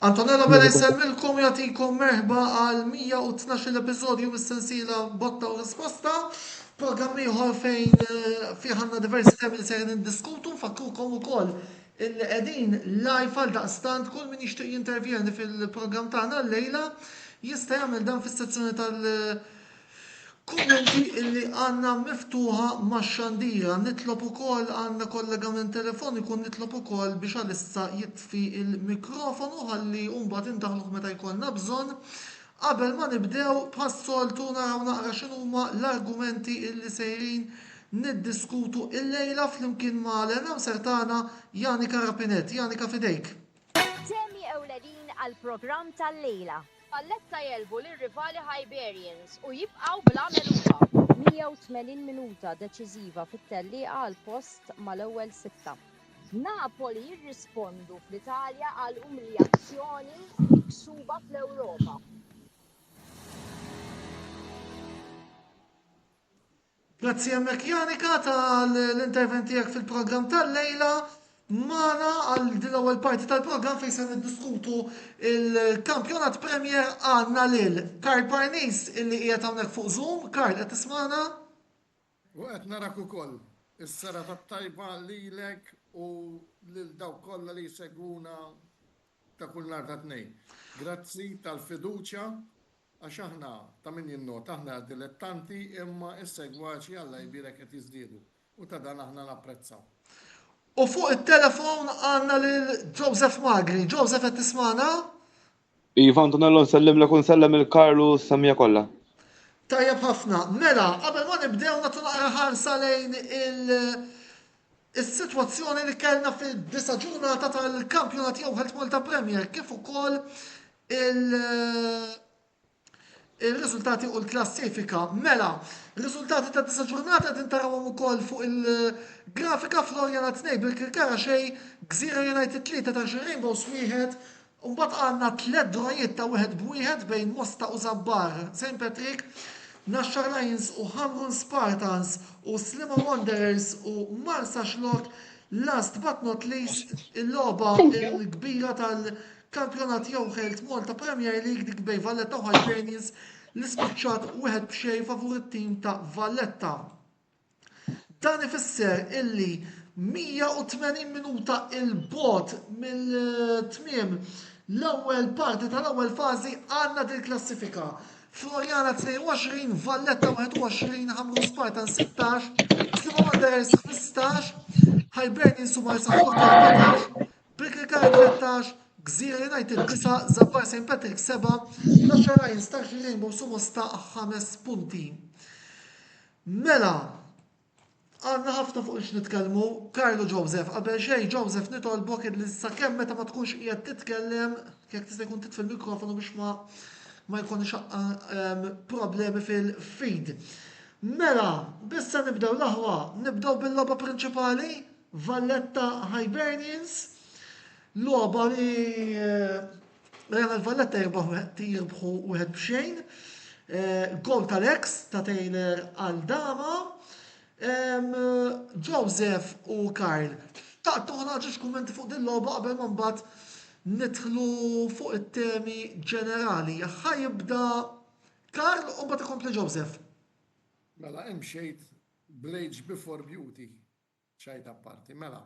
Antonello Bella jsellmilkom u jagħtikom merħba għal 112 episodju mis-sensiela Botta u Risposta, programm ieħor fejn eh, fih għandna diversi temi li ser niddiskutu, nfakkrukom ukoll illi qegħdin live għal daqstant kull min jixtieq jintervjeni fil-programm tagħna llejla jista' jagħmel dan fis-sezzjoni tal- Kummenti illi għandna miftuħa max-xandira. Nitlob ukoll, għandna kollegament telefoniku, nitlob ukoll biex għalissa jitfi l-mikrofonu ħalli mbagħad indaħħluh meta jkollna bżonn. Qabel ma nibdew, bħas-soltu naraw naqra x'inhuma l-argumenti illi sejrin niddiskutu illejla flimkien ma' l-announcer tagħna Janika Rapinet. Janika f'idejk. Temi ewlenin għall-programm tal-lejla. Valletta jegħlbu lir-rivali Hibernians u jibqgħu bla megħluba. 180 minuta deċiżiva fit-tellieqa għal post mal-ewwel sitta. Napoli jirrispondu fl-Italja għal umiljazzjoni miksuba fl-Ewropa. Grazzi hemmhekk Janika tal-intervent tiegħek fil-programm tal-lejla magħna għal din l-ewwel parti tal-programm fejn se niddiskutu il-Kampjonat Premier għandna lil Karl Parnis illi qiegħed hawnhekk fuq Zoom. Karl, qed tismagħna? U qed narak ukoll. Is-serata t-tajba lilek u lil dawk kollha li jsegwuna ta' kull nhar ta' Tnejn. Grazzi tal-fiduċja Għax aħna, ta' min jinnota, aħna dilettanti imma s-segwaċi Alla jbierek qed jiżdiedu u ta' dan aħna napprezzaw. U fuq it-telefon għandna lil Joseph Magri. Joseph qed tismagħna? Iva Antonello nsellimlek u nsellem lil Karl u s-semmiegħa kollha. Tajjeb ħafna. Mela, qabel ma nibdew nagħtu naqra ħarsa lejn il- is-sitwazzjoni li kellna fid-disa' ġurnata tal-Kampjonat Jew Health Malta Premier kif ukoll il- il-riżultati u l-klassifika. Mela, riżultati ta' disa ġurnata qegħdin tarawhom ukoll fuq il-grafika Floriana 2 Birkirkara xejn, Gżira United 3 ta' Rainbows wieħed, Mbagħad għandna tlett drajiet ta' wieħed b'wieħed bejn Mosta u Żabbar, St Patrick, Naxxar Lions u Ħamrun Spartans u Sliema Wanderers u Marsaxlokk, last but not least il-logħba l-kbira tal-Kampjonat Joħelt Malta Premier League dik bejn Valletta u Hibernians li spiċċat wieħed b'xejn favur it-tim ta' Valletta. Dan ifisser illi 180 minuta 'il bogħod mill-tmiem l-ewwel parti tal-ewwel fażi għandna dil-klassifika. Floriana 22, Valletta 21, Ħamrun Spartans 16, Sliema Wanderers 15, Hibernians u Marsaxlokk 14, Birkirkara 13, Gżira United 9, Żabbar St Patrick 7, Naxxar Lions, Tarxien Rainbows u Mosta 5 punti. Mela, għandna ħafna fuq ix nitkellmu, Karl u Joseph. Qabel xejn, Joseph, nitolbok illi sakemm meta ma tkunx qiegħed titkellem, jekk tista' jkun titfi l-mikrofonu biex ma ma jkunx ehm, problemi fil-feed. Mela, bissa nibdew l-aħwa, nibdew bil-logħba prinċipali, Valletta Hibernians, logħba li eh, Real Valletta jirbħu wieħed b'xejn. Eh, gol tal-ex ta' Taylor Aldama. Joseph u Karl, taqt toħna ġiex kummenti fuq din logħba qabel ma mbagħad nidħlu fuq it-temi ġenerali. Ħa jibda Karl u mbagħad ikompli Joseph. Mela imxejt bl-age before beauty. ċajt apparti. Mela,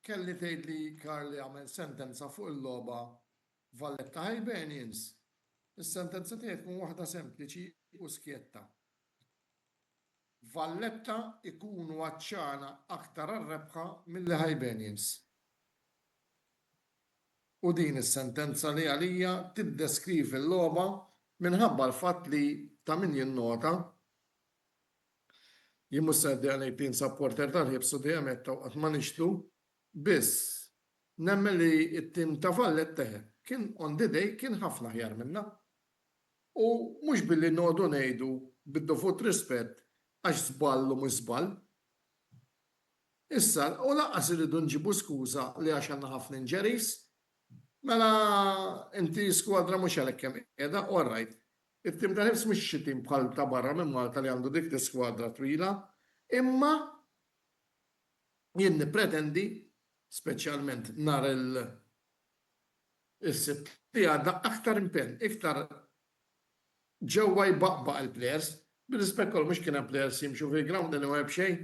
kelli tgħidli Karl li għamel sentenza fuq il-logħba Valletta Hibernians. Is-sentenza tiegħi tkun waħda sempliċi u skjetta. Valletta ikunu għatxana aktar għar-rebħa milli Hibernians. U din is-sentenza li għalija tiddeskrivi l-logħba minħabba l-fatt li ta' min jinnota Jien mhux se ngħaddi ngħid li jien supporter tal-Hibs u dejjem għedtha u qatt ma nixtlu, biss nemmen li t-tim ta' Valletta kien on the day kien ħafna aħjar minna. U mhux billi noqogħdu ngħidu bid-dovut rispett għax żball u mhux żball. Issa, u lanqas irridu nġibu skuża li għax għandna ħafna injuries. Mela inti skwadra mhux għalhekk hemm qiegħda, all right. It-tim tal-Hibs mhux xi tim bħal ta' barra minn Malta li għandu dik l-iskwadra twila, imma jien nippretendi, speċjalment nhar il. Is-Sibt li għadda aktar impenn, iktar ġewwa jbaqbaq il-plejers. Bir-rispett kollu mhux kien hemm plejers jimxu fil-ground anywhere b'xejn.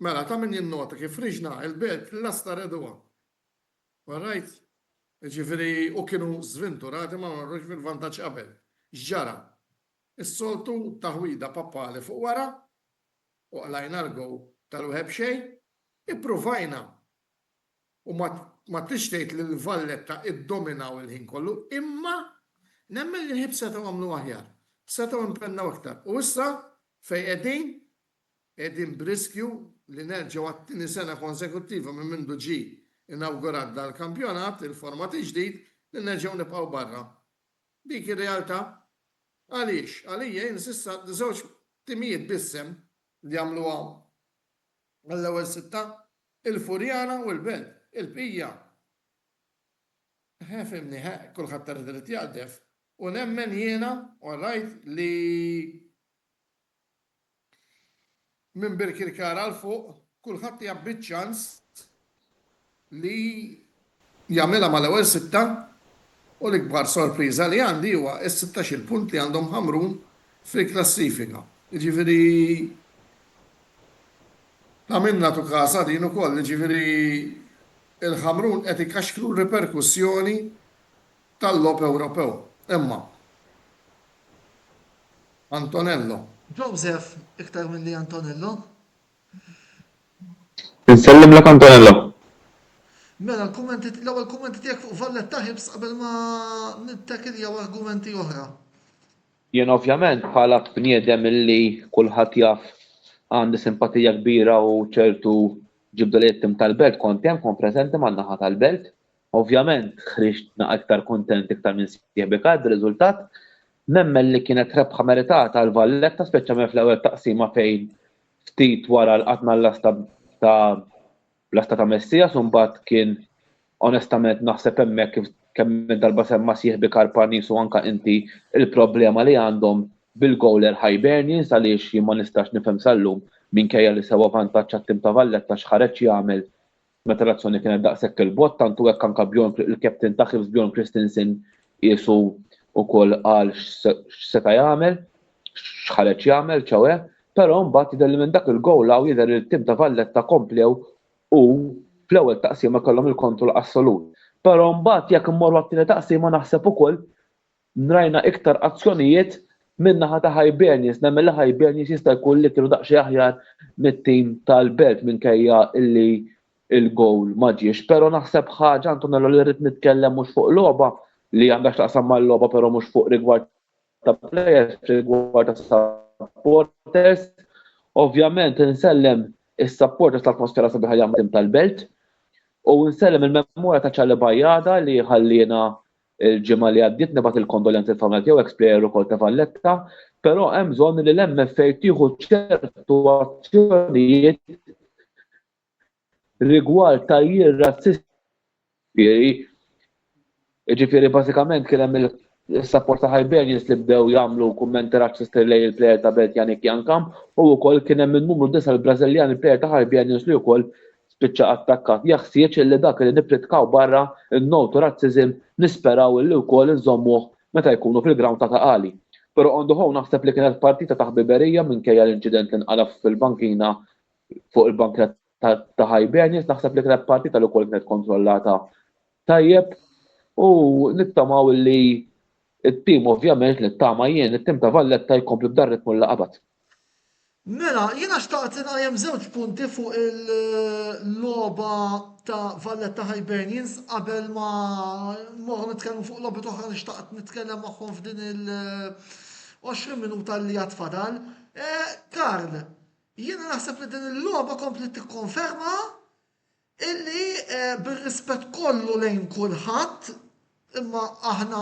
Mela ta' min jinnota kif ħriġna il-Belt lasta reduha. All right? Jiġifieri u kienu żvinturati ma marrux fil-vantaġġ qabel. X'ġara? Is-soltu taħwida pappali fuq wara u qlajna l-gowl tal-wieħed b'xejn. Ippruvajna u ma ma tridx tgħid li l-Valletta iddominaw il-ħin kollu imma nemmen li l-Hibs setgħu għamlu aħjar. Setgħu impennaw iktar. U issa fejn qegħdin? Qegħdin b'riskju li nerġgħu għat-tieni sena konsekuttiva minn mindu ġie inawgurat dal-kampjonat, il-format il-ġdid, li nerġgħu nibqgħu barra. Dik ir-realtà. Għaliex? Għalija jien s'issa żewġ timijiet biss hemm li għamluha għall-ewwel sitta, il-Furjana u l-Belt. Il-bqija, eħe fhimni, eħe, kulħadd irid jaqdef. U nemmen jiena, all right, li Minn Birkirkara 'l fuq, kulħadd jgħabbi ċ-ċans li jagħmilha mal-ewwel sitta u l-ikbar sorpriża li għandi huwa s-sittax-il punt li għandhom Ħamrun fil-klassifika. Jiġifieri ta' min nagħtu kasha din ukoll, jiġifieri l-Ħamrun qed ikaxkru r-riperkussjoni tal-logħob Ewropew. Imma Antonello. Joseph iktar milli Antonello. Insellimlek Antonello. Mela l-kummenti l-ewwel kummenti tiegħek fuq Valletta Hibs qabel ma nittakiljaw argumenti oħra. Jien ovvjament bħala bniedem illi kulħadd jaf għandi simpatija kbira u ċertu ġibda lejn it-tim tal-Belt kont hemm, kont preżenti man-naħa tal-Belt. Ovvjament ħriġt naqa' iktar kuntent iktar minn sieħbi Karl bir-riżultat. Nemmen li kienet rebħa meritata għal Valletta speċjalment fl-ewwel taqsima fejn ftit wara lqatna l-lasta ta' lasta ta' Messias u mbagħad kien onestament naħseb hemmhekk kif kemm darba semma sieħbi Karl Parnis u anka inti il-problema li għandhom bil-gowler Hibernians għaliex jien ma nistax nifhem sal-lum minkejja li sewa vantaġġ għat-tim ta' Valletta x'ħareġ jagħmel meta l-azzjoni kienet daqshekk 'il bogħod, tant hu hekk anke Bjorn il-captain ta' Hibs Bjorn Kristensen qiesu wkoll qal x'seta' jagħmel, x'ħareġ jagħmel, ċoe, però mbagħad jidher li minn dak il-gowl hawn jidher li t-tim ta' Valletta komplew u fl-ewwel taqsima kellhom il-kontroll assolut. Però mbagħad jekk immorru għat-tieni taqsima naħseb ukoll Rajna iktar azzjonijiet min-naħa ta' Hibernians. Nemmen li Hibernians jista' jkun li kienu daqsxejn aħjar mit-tim tal-Belt minkejja li l-gowl ma ġiex. Però naħseb ħaġa Antonello li rrid nitkellem mhux fuq logħba li għandha x'taqsam mal-logħba però mhux fuq rigward ta' players, rigward ta' supporters. Ovvjament insellem is-supporters tal-atmosfera sabiħa li għamlu tim tal-Belt u nsellem il-memorja ta' Charlie Bajada li ħalliena Il-ġimgħa li għaddiet nibgħat il-kondoljanzi lill-familja tiegħu, eks plejer ukoll ta' Valletta, però hemm bżonn li l-MFA tieħu ċertu azzjonijiet rigward tgħajjir razzisti. Jiġifieri bażikament kien hemm is-support ta' Hibernians li bdew jagħmlu kummenti razzisti lejn il-plejer ta' Belt Yannick Yankam u wkoll kien hemm in-numru 9 l-Brażiljan il-plejer ta' Hibernians li wkoll spiċċa attakkat. Jaħsieġ illi dak li nippritkaw barra, in-no to racism, nisperaw illi wkoll inżommuh meta jkunu fil-ground ta' Ta' Qali. Pero on the whole naħseb li kienet partita ta' ħbiberija minkejja l-inċident li nqala' fil-bankina fuq il-bankina ta' Hibernians, naħseb li kienet partita li wkoll kienet kontrollata tajjeb u nittamaw illi t-tim ovvjament nittama jien, it-tim ta' Valletta jkompli b'dar-ritmu li qabad. Mela, jiena xtaqt inqajjem żewġ punti fuq il-logħba ta' Valletta Hibernians qabel ma mmorru nitkellmu fuq logħbiet oħra li xtaqt nitkellem magħhom f'din il-20 minuta li għad fadal. Eh, Karl, jiena naħseb li din il-logħba kompliet tikkonferma Illi bir-rispett kollu lejn kulħadd, imma aħna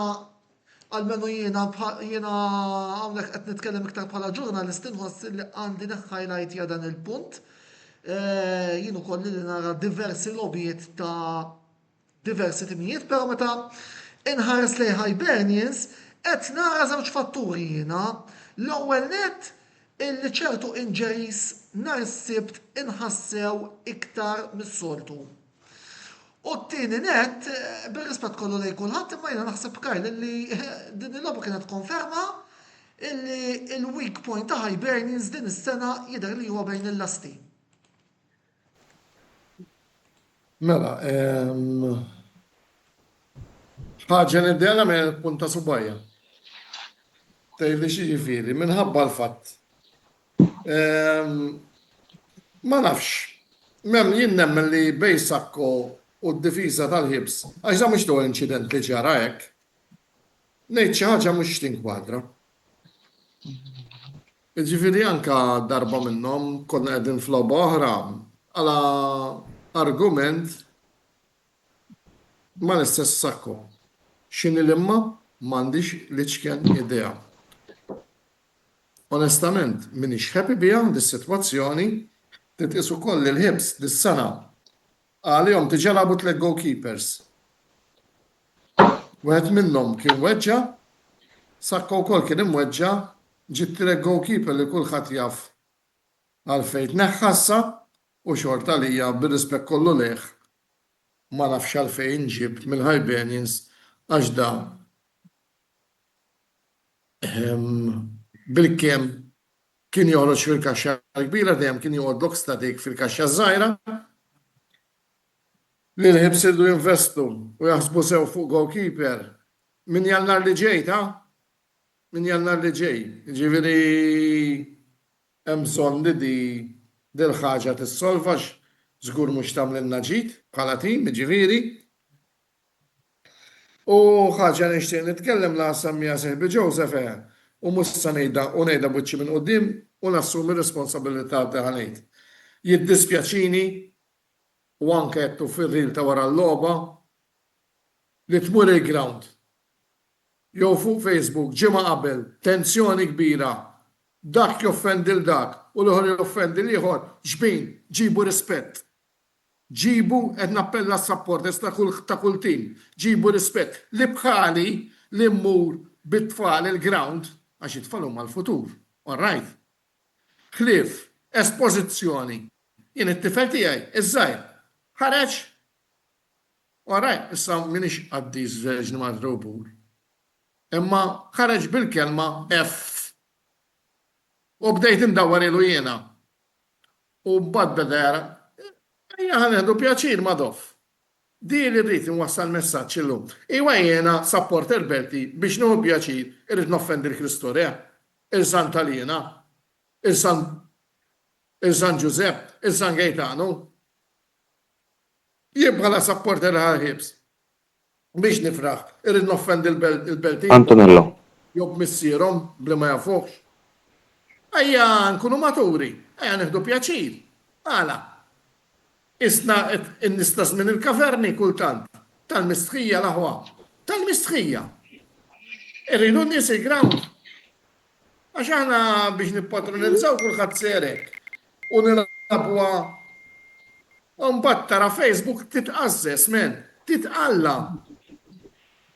almenu jiena jiena hawnhekk qed nitkellem iktar bħala ġurnalist inħoss illi għandi niħħajlajtja dan il-punt. Jien ukoll li nara diversi logħbiet ta' diversi timijiet, però meta inħares lejn Hibernians qed nara żewġ fatturi jiena. L-ewwel nett illi ċertu injuries nhar is-Sibt inħassew iktar mis-soltu. U t-tieni nett, bir-rispett kollu lejn kulħadd, imma jiena naħseb Karl illi din il-logħba kienet konferma illi l-weak point ta' Hibernians din is-sena jidher li huwa bejn il-lasti. Mela, ħaġa li nibda nagħmel punta subajja. Tgħidli x'jiġifieri minħabba l-fatt Ma nafx. Mem jien nemmen li bej Sakko u d-difiża tal-Hibs, għax dan mhux l-ewwel inċident li ġara hekk. Ngħid xi ħaġa mhux tinkwadra. Jiġifieri anke darba minnhom konna qegħdin f'logħba oħra għala argument mal-istess Sakko. X'inhi l-imma m'għandix l-iċken idea. Onestament m'iniex happy biha dis-sitwazzjoni, titqies ukoll li l-Hibs dis-sena għalihom diġà lagħbu tlett goalkeepers. Wieħed minnhom kien weġġa', Sacco wkoll kien imweġġa', ġie t-tielet goalkeeper li kulħadd jaf għalfejn tneħħa issa u xorta għalija bir-rispett kollu lejh ma nafx għalfejn inġieb mill-Hibernians għax da Bilkemm kien joħroġ fil-kaxxa l-kbira dejjem kien joqgħodlok statik fil-kaxxa ż-żgħira. Li l-Hibs iridu jinvestu u jaħsbu sew fuq goalkeeper minn Jannar li ġej ta' minn Jannar li ġej. Jiġifieri hemm bżonn li di dil-ħaġa tissolva għax żgur mhux tagħmlilna ġid bħala tim, jiġifieri. U ħaġa li nixtieq nitkellem la semmiha sieħbi Joseph eh, u mhux se ngħidha u ngħidha b'wiċċi minn quddiem u nassumi r-responsabilità li ħa ngħid. Jiddispjaċini u anke għedtu fir-reel ta' wara l-logħba li tmur il-ground jew fuq Facebook ġimgħa qabel tensjoni kbira dak joffendi 'l dak u l-ieħor joffendi l-ieħor xbin ġibu rispett. Ġibu, qed nappella għas-supporters ta' kull ta' kull tim, ġibu rispett. Li bħali li mmur bit-tfal il-ground, għax it-tfal huma l-futur, all right? Ħlief espożizzjoni, jien it-tifel tiegħi, iż-żgħir, ħareġ, all right, issa m'iniex qaddis verġni madre u pur, imma ħareġ bil-kelma F. U bdejt indawwarilu jiena. U mbagħad beda jara, ejja ħa nieħdu pjaċir Madoff. Di li rrid inwassal messaġġ illum. Iwa jiena supporter Belti biex nieħu pjaċir irrid noffendi l-Kristu Re, il Santa Liena, il San il San Ġużepp, il San Gejtanu. Jien bħala supporter ħal-Ħibs Biex nifraħ, irrid noffendi l-Beltin. Antonello. Jew b'missierhom bli ma jafuhx. Ejja nkunu maturi, ejja nieħdu pjaċir. Għala? Qisna n-nies ta' żmien il-kaverni kultant. Tal-mistħija l-aħwa. Tal-mistħija. Irridu n-nies il-ground. Għax aħna biex nippatronizzaw kulħadd ser hekk. U nilagħbuha u mbagħad tara Facebook titqażżeż men, titqalla.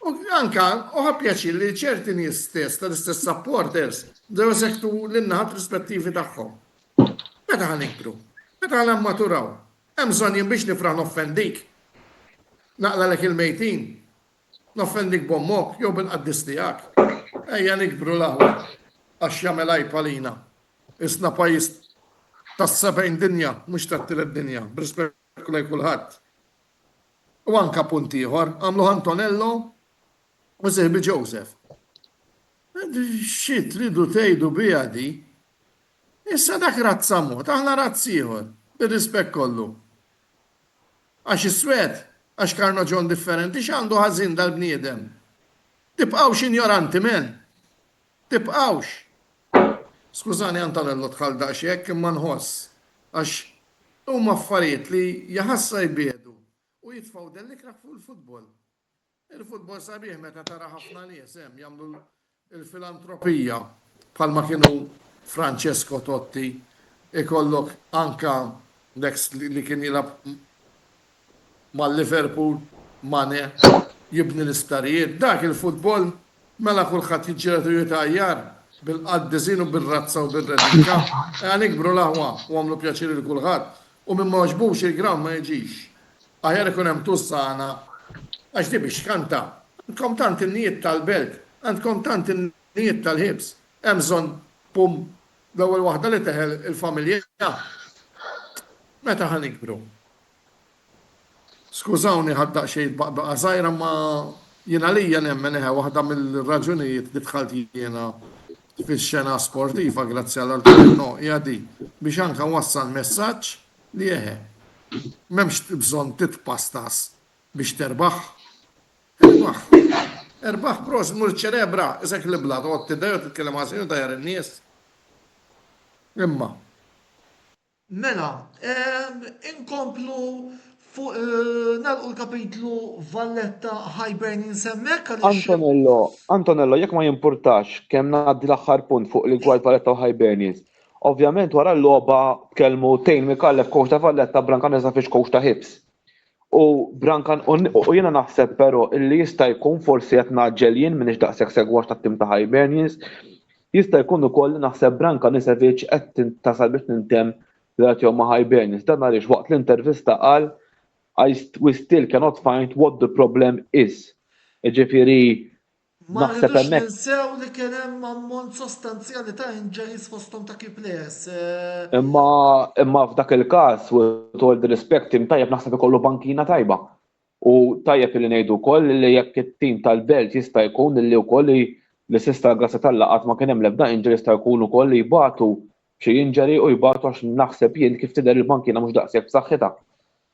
U anka u ħa pjaċir li ċerti nies stess tal-istess supporters bdew isekktu lin-naħat rispettivi tagħhom. Meta ħa nikbru? Meta ħa nammaturaw? Hemm bżonn jien biex nifraħ noffendik? Naqlalek il-mejtin? Noffendik b'ommok jew bil-qaddis tiegħek? Ejja nikbru l-aħwa għax jagħmel għajb għalina. Isna pajjiż tas-70 dinja mhux tat-tielet dinja, b'rispett lejn kulħadd. U anka punt ieħor, għamluh Antonello u sieħbi Joseph. Xi tridu tgħidu biha di? Issa dak razza mod, aħna razz ieħor, bir-rispett kollu. Għax iswed, għax karnoġon differenti, x'għandu ħażin dal-bniedem? Tibqgħux injoranti men! Tibqgħux! Skużani Antonello dħalt daqshekk imma nħoss għax huma affarijiet li jaħasra jbiegħdu u jitfgħu dell ikrah fuq il-futbol. Il-futbol sabiħ meta tara ħafna nies hemm jagħmlu l-filantropija bħalma kienu Francesco Totti, ikollok anka l-eks li kien jilgħab mal-Liverpool, Mane, jibni l-isptarijiet, dak il-futbol, mela kulħadd jiġġieled u jitgħajjar bil-qaddisin u bir-razza u bir-redika. Ejja nikbru l-aħwa u agħmlu pjaċir lil kulħadd u min ma għoġbux il-ground ma jiġix. Aħjar ikun hemm tużżana għax di biex tkanta. Għandkom tant innijiet tal-Belt, għandkom tant innijiet tal-Ħibs. Hemm bżonn pum l-ewwel waħda li teħel il-familja? Meta ħa nikbru? Skużawni ħadt daqsxejn tbaqbiqa żgħira imma jien għalija nemmen eħe waħda mill-raġunijiet li dħalt jiena fix-xena sportiva grazzi għal Antonello hija din biex anke nwassal messaġġ li eħe m'hemmx bżonn titpastas biex terbaħ. Erbaħ. Erbaħ prosit mur iċċelebra isek l-ibla toqgħod tidgħi u titkellem ħażin u tgħajjar in-nies. Imma. Mela, inkomplu fuq nagħlqu l-kapitlu Valletta Hibernians hemmhekk għaliex. Antonello, Antonello, jekk ma jimpurtax kemm ngħaddi l-aħħar punt fuq rigward Valletta u Hibernians. Ovvjament wara l-logħba tkellmu Tane Micallef coach ta' Valletta Branka Nesafic coach ta' Hibs. U Branka u jiena naħseb però illi jista' jkun forsi qed ngħaġġel jien m'iniex daqshekk segwax tat-tim ta' Hibernians, Jista' jkun ukoll li naħseb Branka Nisevic qed tasal biex tintemm relazzjoni ma' Hibernians. Dan għaliex waqt l-intervista qal I we still cannot find what the problem is. Jiġifieri Ma naħseb rridux hemmhekk ninsew li kien hemm ammont sostanzjali ta' injuries fosthom ta' key players. Imma imma f'dak il-każ with all the respect tim tajjeb naħseb ikollu bankina tajba. U tajjeb illi ngħidu wkoll li jekk it-tim tal-Belt jista' jkun illi wkoll li li s'issa l-grazzja t'Alla qatt ma kien hemm l-ebda injury jista' jkun ukoll li jbatu b'xi injury u jbatu għax naħseb jien kif tidher il-bankina mhux daqshekk b'saħħitha.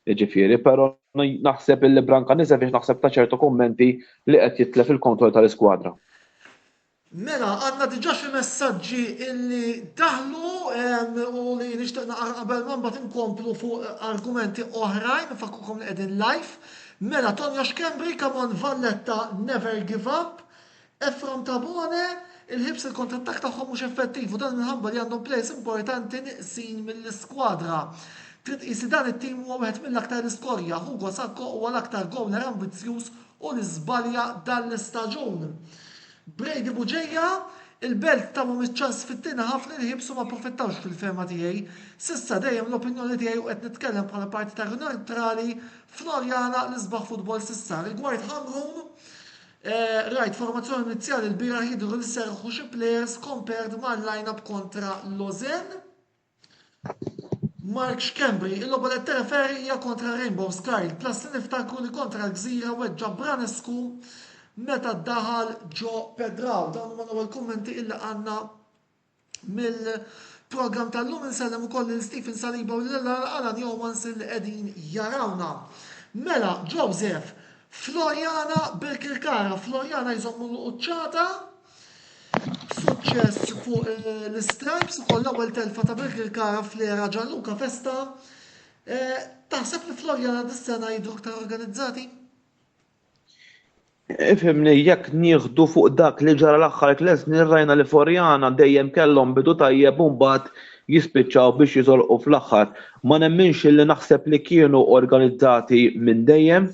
Jiġifieri, però naħseb illi Branka Nisevic naħseb ta ċertu kummenti li qed jitlef il-kontroll tal-iskwadra. Mela, għandna diġà xi messaġġi illi daħlu u li nixtieq naqra qabel ma mbagħad inkomplu fuq argumenti oħrajn, nfakkrukom li qegħdin live. Mela, Tonio Schembri, come on Valletta, never give up. Efrom Tabone, il-Hibs il-kontrattakk tagħhom mhux effettiv u dan minħabba li għandhom players importanti nieqsin mill-iskwadra. Trid tqis li dan it-tim huwa wieħed mill-aktar li skorja. Hugo Sacco huwa l-aktar gowler ambizzjuż u li żbalja dan l-istaġun. Brady Bugeja, Il-Belt tawhom iċ-ċans fit-tieni half lil Hibs u ma approfittawx fil-fehma tiegħi. S'issa dejjem l-opinjoni tiegħi u qed nitkellem bħala partitarju newtrali, Floriana l-isbaħ futbol s'issa. Rigward Ħamrun, rajt formazzjoni inizjali lbieraħ jidhru li serrħu xi players compared mal-line-up kontra Lausanne. Mark Schembri, Il-logħba li qed tirreferi hija kontra Rainbows, Kyle, plus li niftakru li kontra l-Gżira weġġa' Branescu meta daħal ġo Pedrau. Dawn huma l-ewwel kummenti illi għandna mill-programm tal-lum. Insellem ukoll lil Stephen Saliba u lil Alan Jomans illi qegħdin jarawna. Mela, Joseph, Floriana Birkirkara, Floriana jżommu l-quċċata. B'suċċess fuq eh, l-Stripes ukoll l-ewwel telfa ta' Birkirkara fl-era Gianluca Festa. Eh, taħseb li Floriana dis-sena jidhru aktar organizzati? Ifhimni, jekk nieħdu fuq dak li ġara l-aħħar tliet snin rajna li Floriana dejjem kellhom bidu tajjeb u mbagħad jispiċċaw biex jiżolqu fl-aħħar. Ma nemminx li naħseb li kienu organizzati minn dejjem.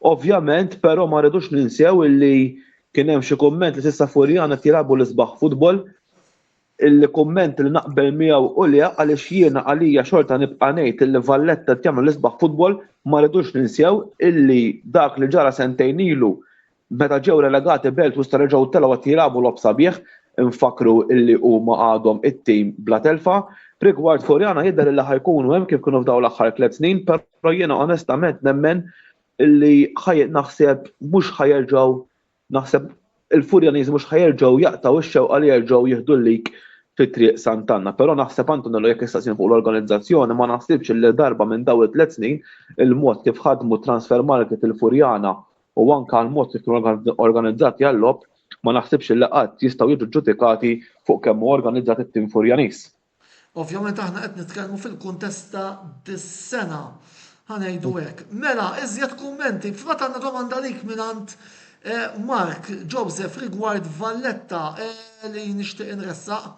Ovvjament, però ma rridux ninsew illi Kien hemm xi kumment li s'issa Furjana qed jilagħbu l-isbaħ futbol. Il-kumment li naqbel miegħu u le għaliex jiena għalija xorta nibqa' ngħid illi Valletta qed jagħmlu l-isbaħ futbol ma rridux ninsew illi dak li ġara sentejn ilu meta ġew relegati Belt u issa reġgħu telgħu qed jilagħbu logħob sabiħ, infakkru illi huma għadhom it-tim bla telfa. Rigward Furjana jidher illi ħa jkunu hemm kif kienu f'dawn l-aħħar tlett snin, però jiena onestament nemmen illi ħa naħseb mhux ħa jerġgħu naħseb il-Furjaniżi mhux ħa jerġgħu jaqtgħu x-xewqa li jerġgħu jieħdu l-lig fi Triq Sant'Anna. Però naħseb Antonello jekk issaqsini fuq l-organizzazzjoni ma naħsibx li darba minn dawn it-tlett snin il-mod kif ħadmu transfer market il-Furjana u anke l-mod kif kienu organizzati għal-logħob ma naħsibx li qatt jistgħu jiġu ġġudikati fuq kemm hu organizzat it-tim Furjaniż. Ovvjament aħna qed nitkellmu fil-kuntest ta' dis-sena. Ħa ngħidu hekk. Mela, iżjed kummenti. Fil-fatt għandna domanda għalik mingħand eh, Mark Joseph rigward Valletta eh, li nixtieq inressaq.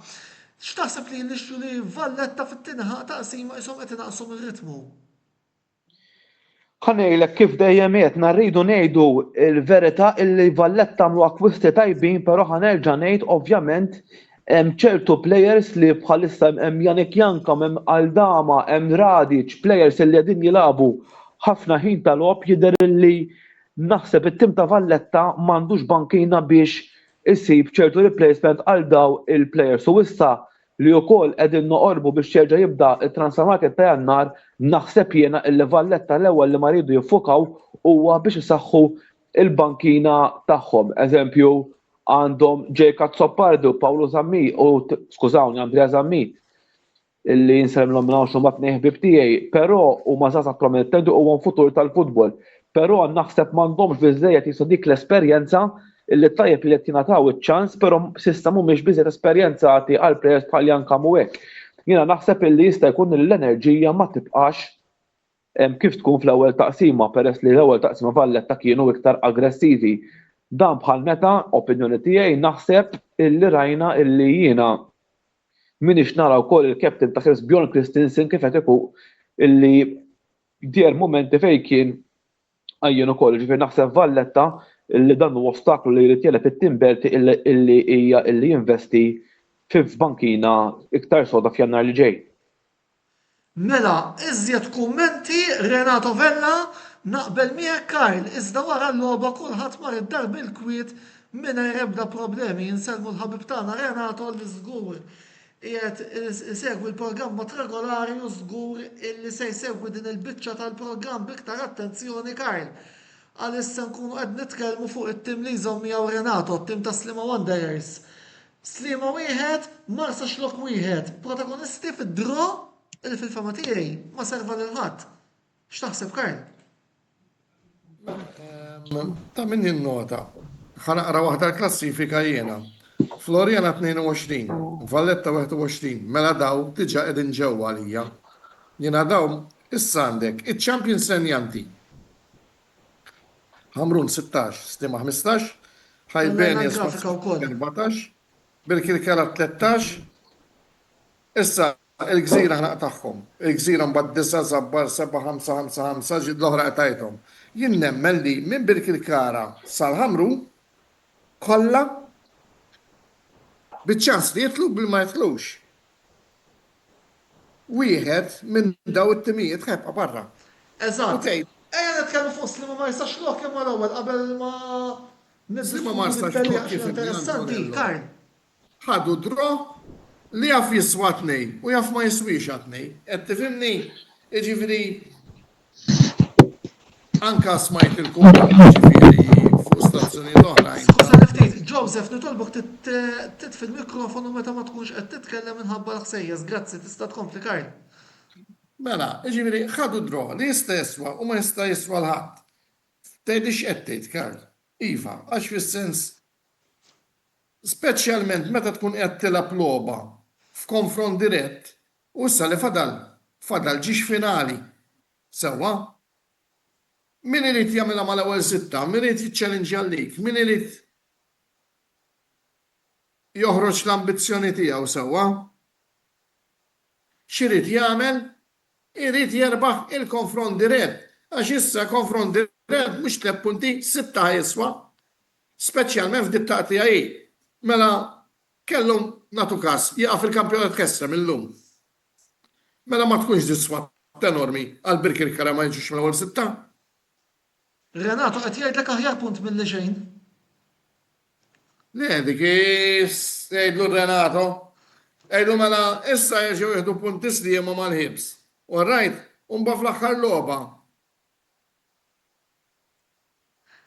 X'taħseb li l-issue li Valletta fit-tieni taqsima qishom qed inaqqsu mir-ritmu? Ħa ngħidlek kif dejjem għedna rridu ngħidu l-verità illi Valletta għamlu akkwisti tajbin però ħa nerġa' ngħid ovvjament hemm ċertu players li bħalissa hemm Yannick Jankam, hemm Aldama, hemm Radic, players illi qegħdin jilagħbu. ħafna ħin ta' logħob jidher illi naħseb it-tim ta' Valletta m'għandux bankina biex isib ċertu replacement għal daw il-players u issa li wkoll qegħdin noqorbu biex jerġa' jibda t-transfer market ta' Jannar naħseb jiena illi Valletta l-ewwel li ma jridu jiffukaw huwa biex isaħħu l-bankina tagħhom. Eżempju għandhom Jake Azzopardi u Paolo Zammit u skużawni Andrea Zammit illi nsellmilhom minn hawn x'huma tnejn ħbieb tiegħi, però huma żgħażagħ promettenti u huma futur tal-futbol. Però naħseb m'għandhomx biżżejjed qisu dik l-esperjenza illi tajjeb li qed jingħataw iċ-ċans però s'issa mhumiex biżżejjed esperjenzati għal players bħal Jan Kamu hekk. Jiena naħseb illi jista' jkun li l-enerġija ma tibqax kif tkun fl-ewwel taqsima peress li l-ewwel taqsima Valletta kienu iktar aggressivi. Dan bħal meta, opinjoni tiegħi, naħseb illi rajna illi jiena M'iniex nara wkoll il-captain ta' Hibs Bjorn Kristensen kif qed ikun illi deher mumenti fejn kien għajjien ukoll. Ġifieri naħseb Valletta illi dan huwa ostaklu li jrid jegħleb it-tim Belti illi hija illi jinvesti f'bankina iktar soda f'Jannar li ġej. Mela, iżjed kummenti, Renato Vella, Naqbel miegħek Karl, iżda wara l-logħba kulħadd mar id-dar bil-kwiet mingħajr ebda problemi. Insellmu l-ħabib tagħna Renato li żgur qiegħed isegwi l-programm mod regolari u żgur illi se jsegwi din il-biċċa tal-programm b'iktar attenzjoni Karl. Għalissa nkunu qed nitkellmu fuq it-tim li jżomm miegħu Renato, t-tim ta' Sliema Wanderers. Sliema wieħed, Marsaxlokk wieħed. Protagonisti fi draw li fil-fehma tiegħi ma serva lil ħadd. X'taħseb Karl? Ta' min jinnota, ħa naqra waħda l-klassifika jiena. Floriana 22, Valletta 21, mela daw diġà qegħdin ġewwa għalija. Jiena daw issa għandek iċ-champions renjanti. Ħamrun 16, Sliema 15, Hibernians 14, Birkirkara 13, issa il-Gżira ħa naqtagħhom. Il-Gżira mbagħad 9, Żabbar 7, 5, 5, 5, ġiet l-oħra qtajthom. Jien nemmen li minn Birkirkara sal-Ħamrun kollha biċ-ċans li jidħlu bil ma jidħlux. Wieħed minn daw it-timijiet ħa jibqa' barra. Eżatt. Ejja nitkellmu fuq Sliema Marsaxlokk imma l-ewwel qabel ma Sliema Marsaxlokk kif interessanti, Karl. Ħadu draw li jaf jiswa tnejn u jaf ma jiswiex għat-tnejn. Qed tifhimni? Jiġifieri Anka smajt il-kumment ġifieri fuq stazzjonijiet oħrajn. Skużani ftit, Joseph, nitolbok titfi l-mikrofonu meta ma tkunx qed titkellem minħabba l-ħsejjes. Grazzi, tista' tkompli Karl. Mela, jiġifieri ħadu draw li jista' jiswa u ma jista' jiswa 'l ħadd. Tgħidli x'qed tgħid Karl? Iva, għax fis-sens speċjalment meta tkun qiegħed tilgħab logħba f'konfront dirett u issa li fadal fadal ġiex finali. Sewwa? Min irid jagħmilha mal-ewwel sitta, min irid jiċċelinġja l-league, min irid joħroġ l-ambizzjoni tiegħu sewwa? X'irid jagħmel? Irid jerbaħ il-konfront dirett, għax issa konfront dirett mhux tlett punti, sitta ħa jiswa. Speċjalment f'dit-taqtigħa hi. Mela kellhom nagħtu każ, jieqaf il-kampjonat ħesrem illum. Mela ma tkunx disfatta enormi għal Birkirkara ma jiġux mill-ewwel sitta? Renato qed jgħidlek aħjar punt milli xejn. Le dik hi għidlu Renato. Għidlu mela issa jerġgħu jieħdu punti Sliema mal-Hibs. All right? U mbagħad fl-aħħar logħba.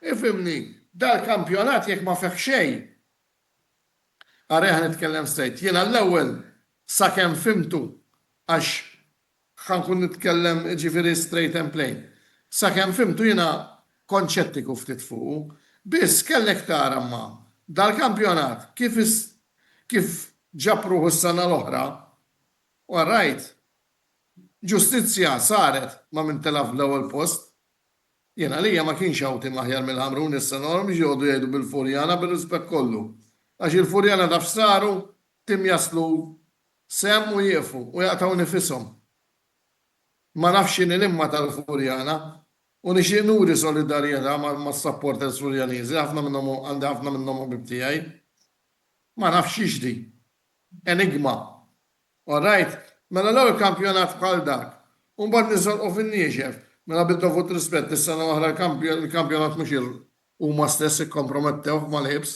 Ifhimni, dal-kampjonat jekk ma fih xejn, Ara ħa nitkellem straight. Jiena l-ewwel sakemm fhimtu għax ħa nkun nitkellem jiġifieri straight and plain. Sakemm fhimtu jiena kont xettiku ftit fuqu. Biss kellek tara imma dal-kampjonat kif kif ġab ruħu s-sena l-oħra, all right, ġustizzja saret ma' min tela' fl-ewwel post. Jien għalija ma kienx hawn tim aħjar mill-Ħamrun is-sena l-oħra mhux joqogħdu jgħidu bil-Furjana bir-rispett kollu. Għax il-Furjana taf x'saru? Tim jaslu s'hemm u jieqfu u jaqtgħu nifishom. Ma nafx x'inhi l-imma tal-Furjana u nixtieq nuri solidarjetà mas-supporters Furjaniżi, ħafna minnhom għandi ħafna minnhom ħbieb tiegħi. Ma nafx x'hix di. Enigma. All right? Mela l-ewwel kampjonat bħal dak. U mbagħad niżolqu fin-niexef. Mela bid-dovut rispett, is-sena l-oħra l-kampjonat mhux huma stess ikkompromettewh mal-Hibs.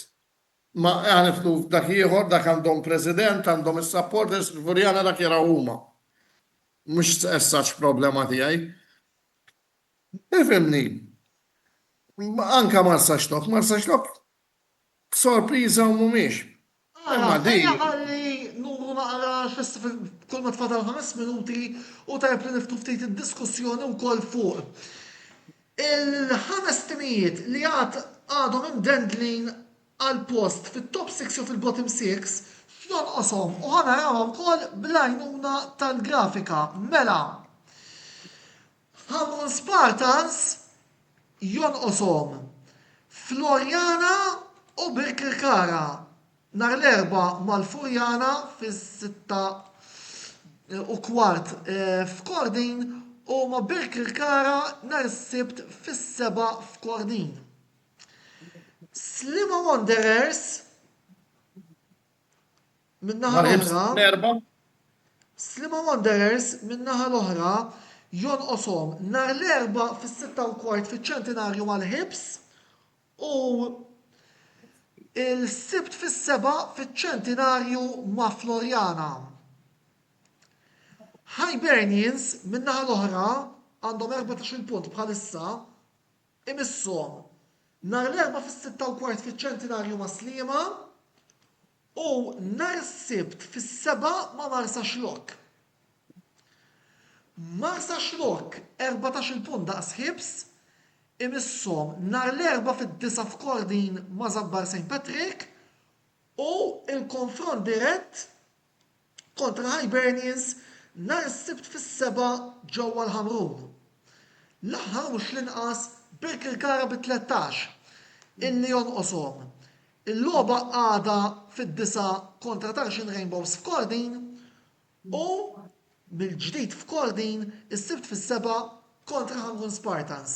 Ma ħa nidħlu f'dak ieħor, dak għandhom president, għandhom is-supporters, il-Furjana dak jaraw huma. Mhux as such problema tiegħi. Ifhimni. Anka Marsaxlokk, Marsaxlokk sorpriża u mhumiex. Imma di. Ejja ħalli nuru naqra x'issa kull ma tfadal ħames minuti u tajjeb li niftu ftit id-diskussjoni wkoll fuq il-ħames timijiet li għad għadhom imdendlin għal post fit-top 6 jew fil-bottom 6 x'jonqoshom u ħa narawha wkoll bl-għajnuna tal-grafika. Mela, Ħamrun Spartans jonqoshom Floriana u Birkirkara nhar l-Erbgħa mal-Furjana fis-6:15 f'Kordin u ma' Birkirkara nhar is-Sibt fis-sebgħa f'Kordin. Sliema Wanderers Min-naħa l-oħra, Sliema Wanderers min-naħa l-oħra jonqoshom nhar l-Erbgħa fis-6:15 fiċ-Ċentinarju mal-Hibs u l-Sibt fis-sebgħa fiċ-Ċentinarju ma' Floriana. Hibernians min-naħa l-oħra għandhom 14-il punt bħalissa imisshom nhar l-Erbgħa fis-6:15 fiċ-Ċentinarju ma' Sliema u nhar is-Sibt fis-sebgħa ma' Marsaxlokk. Marsaxlokk 14-il punt daqs Hibs imisshom nhar l-Erbgħa fid-disgħa f'Kordin ma' Żabbar St Patrick u l-konfront dirett kontra Hibernians nhar is-Sibt fis-sebgħa ġewwa l-Ħamrun. L-aħħar u mhux l-inqas Birkirkara bi 13 illi jonqoshom il-logħba għada fid-disgħa kontra Tarxien Rainbows f'Kordin u mill-ġdid f'Kordin is-Sibt fis-sebgħa kontra Ħamrun Spartans.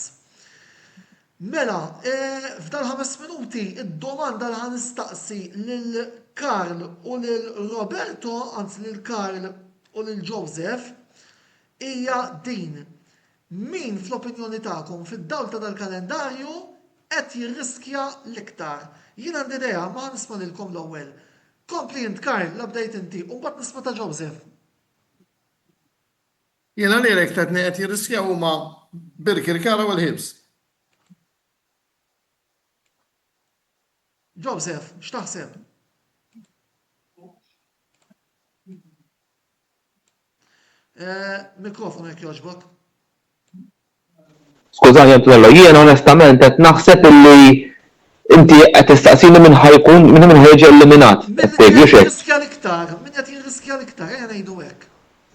Mela, f'dal-ħames minuti id-domanda li ħa nistaqsi lil Karl u lil Roberto, anzi lil Karl u lil Joseph, hija din. Min fl-opinjoni tagħkom fid-dawl ta' dal-kalendarju qed jirriskja l-iktar? Jien għandi idea, ma ħa nisma' lilkom l-ewwel. Kompli int Karl, la bdejt inti, u mbagħad nisma' ta' Joseph. Jiena li l-iktar tnejn qed jirriskjaw huma Birkirkara u l-Hibs. Joseph, x'taħseb? Eh, mikrofonu jekk jogħġbok. Skużani Antonello, jiena onestament qed naħseb illi inti qed tistaqsini min ħa jkun min min ħa jiġi eliminat. Min qed jirriskja l-iktar, min qed jirriskja l-iktar, ejja ngħidu hekk.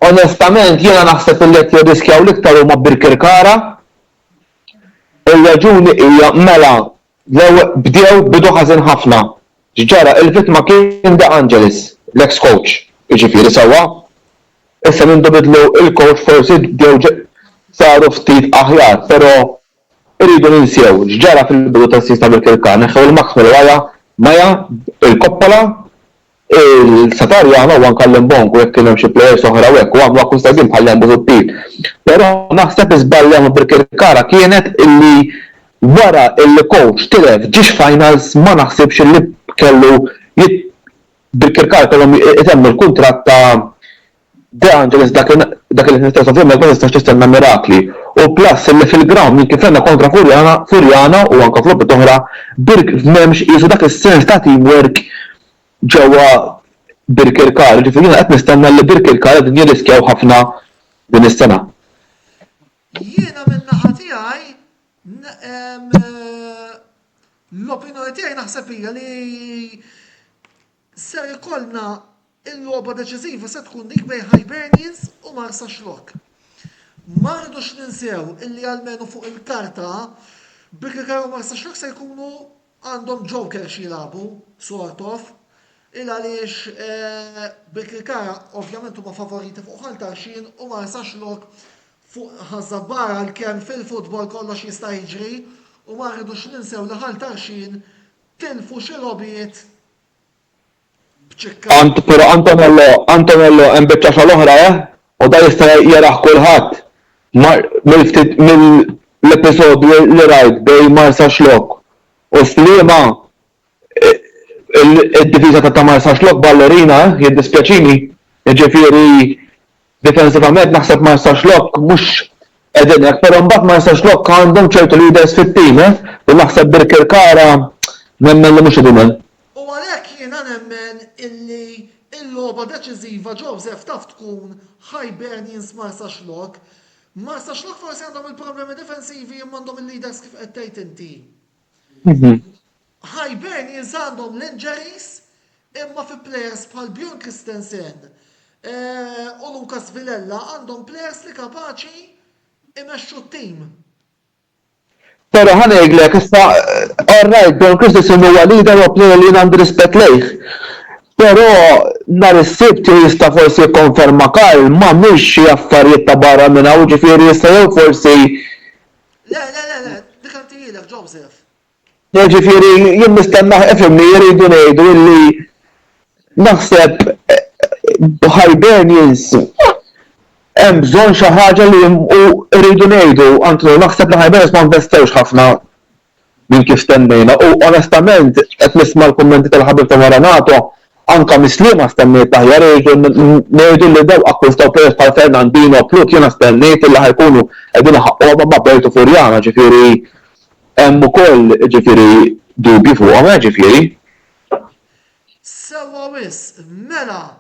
Onestament jiena naħseb illi qed jirriskjaw l-iktar huma Birkirkara. Ir-raġuni hija mela l-ewwel bdew bidu ħażin ħafna. X'ġara il-vittma kien De Angelis, l-ex coach, jiġifieri sewwa? Issa mindu bidlu il-coach forsi bdew saru ftit aħjar, pero irridu ninsew x'ġara fil-bidu tas-season ta' Birkirkara, neħħew il-Max mill-Waja, Maja, il-Coppola, il-Satariano u anke l-Mbongo jekk kien hemm xi players oħra u hekk u għamlu akkwist tajbin bħal Jan Busuttil. Però naħseb iż-żball li għamlu Birkirkara kienet illi wara illi coach tilef ġiex finals ma naħsibx illi kellu Birkirkara kellhom itemmu l-kuntratt ta' De Angelis dak il-ħin stess ovvjament ma tistax tistenna mirakli u plus illi fil-ground minn kif rajna kontra Furjana Furjana u anke f'logħbiet oħra Birk m'hemmx qisu dak is-sens ta' teamwork ġewwa Birkirkara jiġifieri jiena qed nistenna li Birkirkara qegħdin jirriskjaw ħafna din is-sena. Jiena min-naħa tiegħi l-opinjoni tiegħi naħseb hija li ser ikollna Il-logħba deċiżiva se tkun dik bejn Hibernians u Marsaxlokk. Ma rridux ninsew illi almenu fuq il-karta, Birkirkara u Marsaxlokk se jkunu għandhom joker x'jilagħbu, sort of, il għaliex Birkirkara ovvjament huma favoriti fuq Ħal Tarxien u Marsaxlokk fuq Ħaż-Żabbar għalkemm fil-futbol kollox jista' jiġri u ma rridux ninsew li Ħal Tarxien tilfu xi logħbiet B'ċikka. Ant, però Antonello, Antonello hemm biċċa xogħol oħra eh? U da jista' jarah kulħadd. Mill-ftit mill-episodju li rajt bejn Marsaxlokk u Sliema, id-difiża ta' Marsaxlokk ballerina, jiddispjaċini. Jiġifieri difensivament naħseb Marsaxlokk mhux qegħdin hekk, però mbagħad Marsaxlokk għandhom ċertu leaders fit-tim, eh, li naħseb Birkirkara nemmen li mhux qegħdin hemm. U għalhekk jiena nemmen illi l-logħba deċiżiva Joseph taf tkun Hibernians Marsaxlokk. Marsaxlokk forsi għandhom il-problemi difensivi imma għandhom il-leaders kif qed tgħid inti. Hibernians għandhom l-injuries imma fi players bħal Bjorn Kristensen u Lucas Vilella għandhom players li kapaċi imexxu t-tim. Pero ħa ngħidlek issa, all right, Bjorn Kristensen huwa leader u player li jien għandi rispett lejh. Però nhar is-Sibt jew jista' forsi jikkonferma Karl m'għamilx xi affarijiet ta' barra minn hawn, jiġifieri jista' jew forsi Le, le, le, le, dik għantijilek, Joseph. Jiġifieri jien nistenna ifhimni jridu ngħidu illi naħseb Hibernians hemm bżonn xi ħaġa li u rridu ngħidu Antonio naħseb li Hibernians ma investewx ħafna minn kif stennejna u onestament qed nisma' l-kummenti tal-ħabib ta' Maranato anka mis-Sliema stennejt l-aħjar irridu ngħidu li daw akkwistaw players bħal Fernandino Plut jiena stennejt illi ħa jkunu qegħdin iħaqquhom ma' Bertu Furjana ġifieri Hemm ukoll, ġifieri, dubji fuqhom, eh, ġifieri. Sewwa wisq, mela,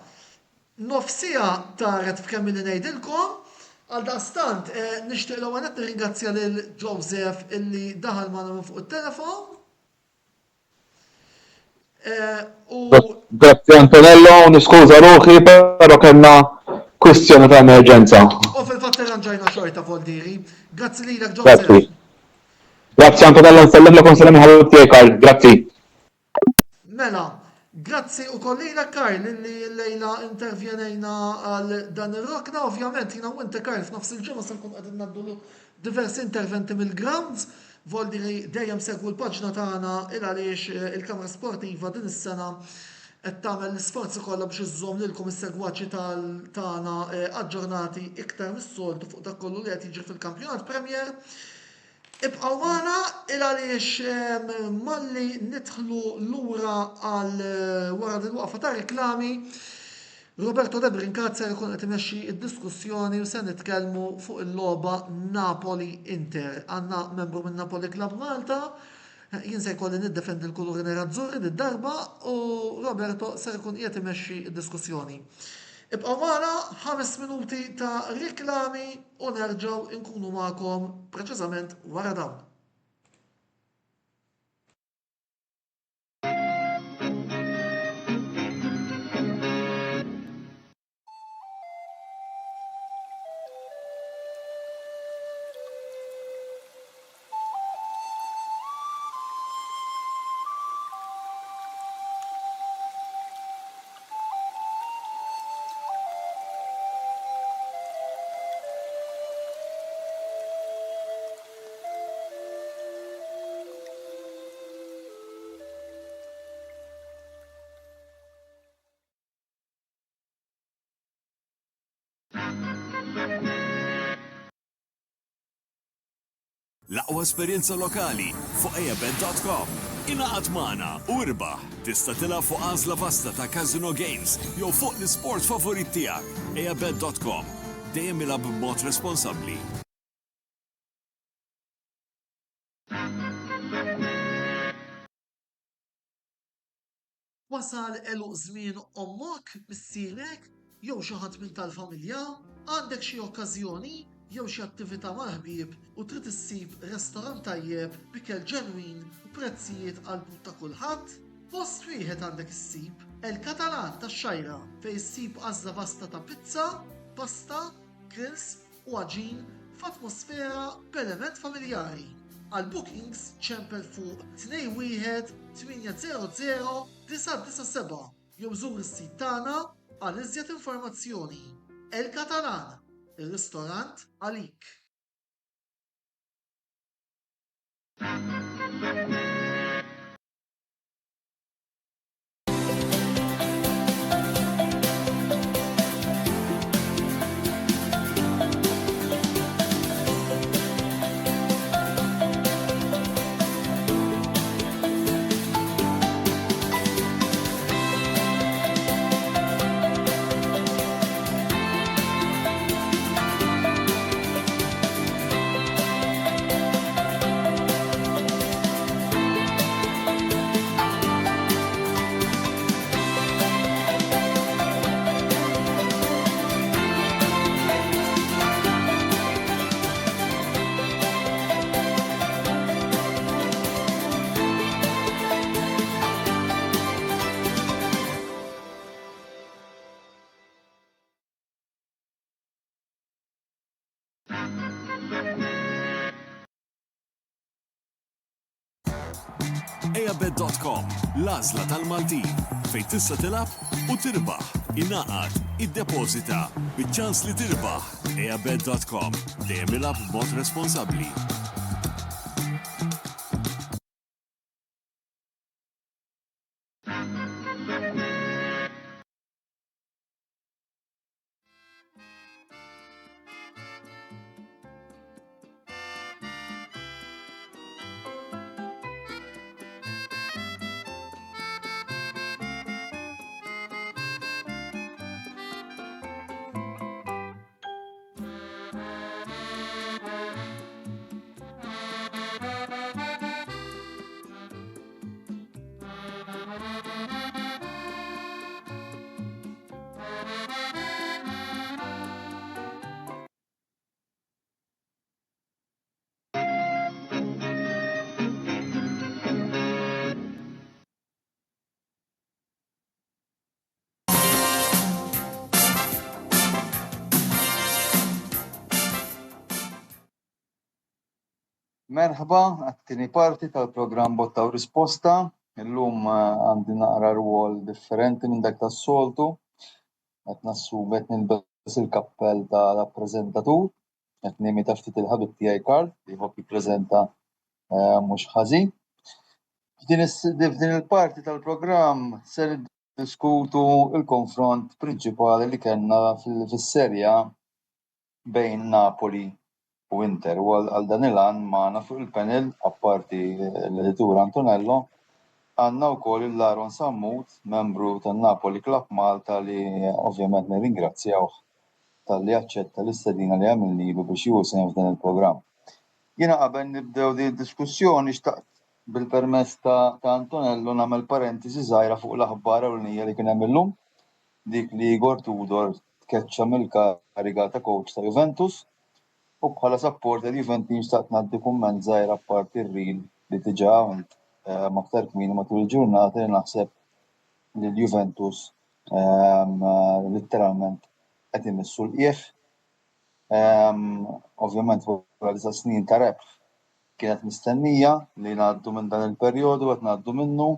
nofs siegħa taret f'kemm ili ngħidilkom, għaldaqstant nixtieq l-ewwel nett nirringrazzja lil Joseph illi daħal magħna minn fuq it-telefon. U Grazzi Antonello, niskuża ruħi, però kellna kwistjoni ta' emerġenza. U fil-fatt irranġajna xorta Voldiri. Grazzi lilek Joseph. Grazzi. Grazzi Antonello, nsellimlek u nsellem il-ħabib tiegħi Karl. Grazzi. Mela, grazzi ukoll lilek Karl illi llejla intervjenejna għal dan ir-rokna. Ovvjament jiena u inti Karl f'nofs il-ġimgħa se nkunu qegħdin ngħaddu diversi interventi mill-grounds. Voldiri dejjem segwu l-paġna tagħna il għaliex il-Kamra Sportiva din is-sena qed tagħmel l-isforzi kollha biex iżżomm lilkom is-segwaċi tagħna aġġornati iktar mis-soltu fuq dak kollu li qed jiġri fil-Kampjonat Premier. Ibqgħu magħna il għaliex malli nidħlu lura għal wara din waqfa ta' reklami Roberto De Brincat ser ikun qed imexxi d-diskussjoni u se nitkellmu fuq il-logħba Napoli-Inter. Għandna membru minn Napoli Club Malta, jien se jkolli niddefendi l-kuluri nerazzurri did-darba u Roberto ser ikun qiegħed imexxi d-diskussjoni. Ibqgħu magħna ħames minuti ta' riklami u nerġgħu nkunu magħkom preċiżament wara dawn. L-aqwa esperjenza lokali fuq ejabet.com. Ingħaqad magħna u irbaħ. Tista' tilgħab fuq għażla vasta ta' casino games jew fuq l-isport favorit tiegħek. Ejabet.com. Dejjem ilgħab b'mod responsabbli. Wasal għeluq żmien ommok, missierek, jew xi ħadd minn tal-familja? Għandek xi okkażjoni jew xi attività mal-ħbieb u trid issib restorant tajjeb b'ikel ġenwin u prezzijiet għall-but ta' kulħadd? Post wieħed għandek issib, El Catalan tax-Xgħajra fejn issib għażla vasta ta' pizza, pasta, grills u għaġin f'atmosfera b'element familjari. Għal bookings ċempel fuq 21 800 997 jew żur is-sit tagħna għal iżjed informazzjoni. El Catalan, ir-ristorant għalik. Ejabet.com, l-għażla tal-Maltin, fejn tista' tilgħab u tirbaħ. Ingħaqad, iddepożita, biċ-ċans li tirbaħ. Ejabet.com, dejjem ilgħab b'mod responsabbli. Merħba għat-tieni parti tal-programm Botta u Risposta. Illum eh, għandi naqra rwol differenti minn dak tas-soltu. Qed nassumi qed nilbes il-kappell ta' rappreżentatur, qed nimita ftit il-ħabib tiegħi Karl li jħobb jippreżenta eh, mhux ħażin. F'din il-parti tal-programm se niddiskutu l-konfront prinċipali li kellna fis-Serie A bejn Napoli u Inter u għal dan il-għan magħna fuq il-panel apparti l-editur Antonello għandna wkoll lil Aaron Sammut, membru tan-Napoli Club Malta li ovvjament nirringrazzjawh talli aċċetta l-istedina li għamilnilu biex jieħu sehem f'dan il-programm. Jiena qabel nibdew din id-diskussjoni xtaqt bil-permess ta' Antonello nagħmel parentesi żgħira fuq l-aħbar ewlenija li kien hemm illum, dik li Igor Tudor tkeċċa mill-kariga ta' coach ta' Juventus u bħala supporter Juventin xtaqt ngħaddi kumment żgħir apparti r-reel li diġà għamilt ehm, aktar kmieni matul il-ġurnata li naħseb li l-Juventus ehm, letteralment qed imissu l-qiegħ. Ehm, ovvjament wara disa' snin ta' rebħ kienet mistennija li ngħaddu minn dan il-perjodu qed ngħaddu minnu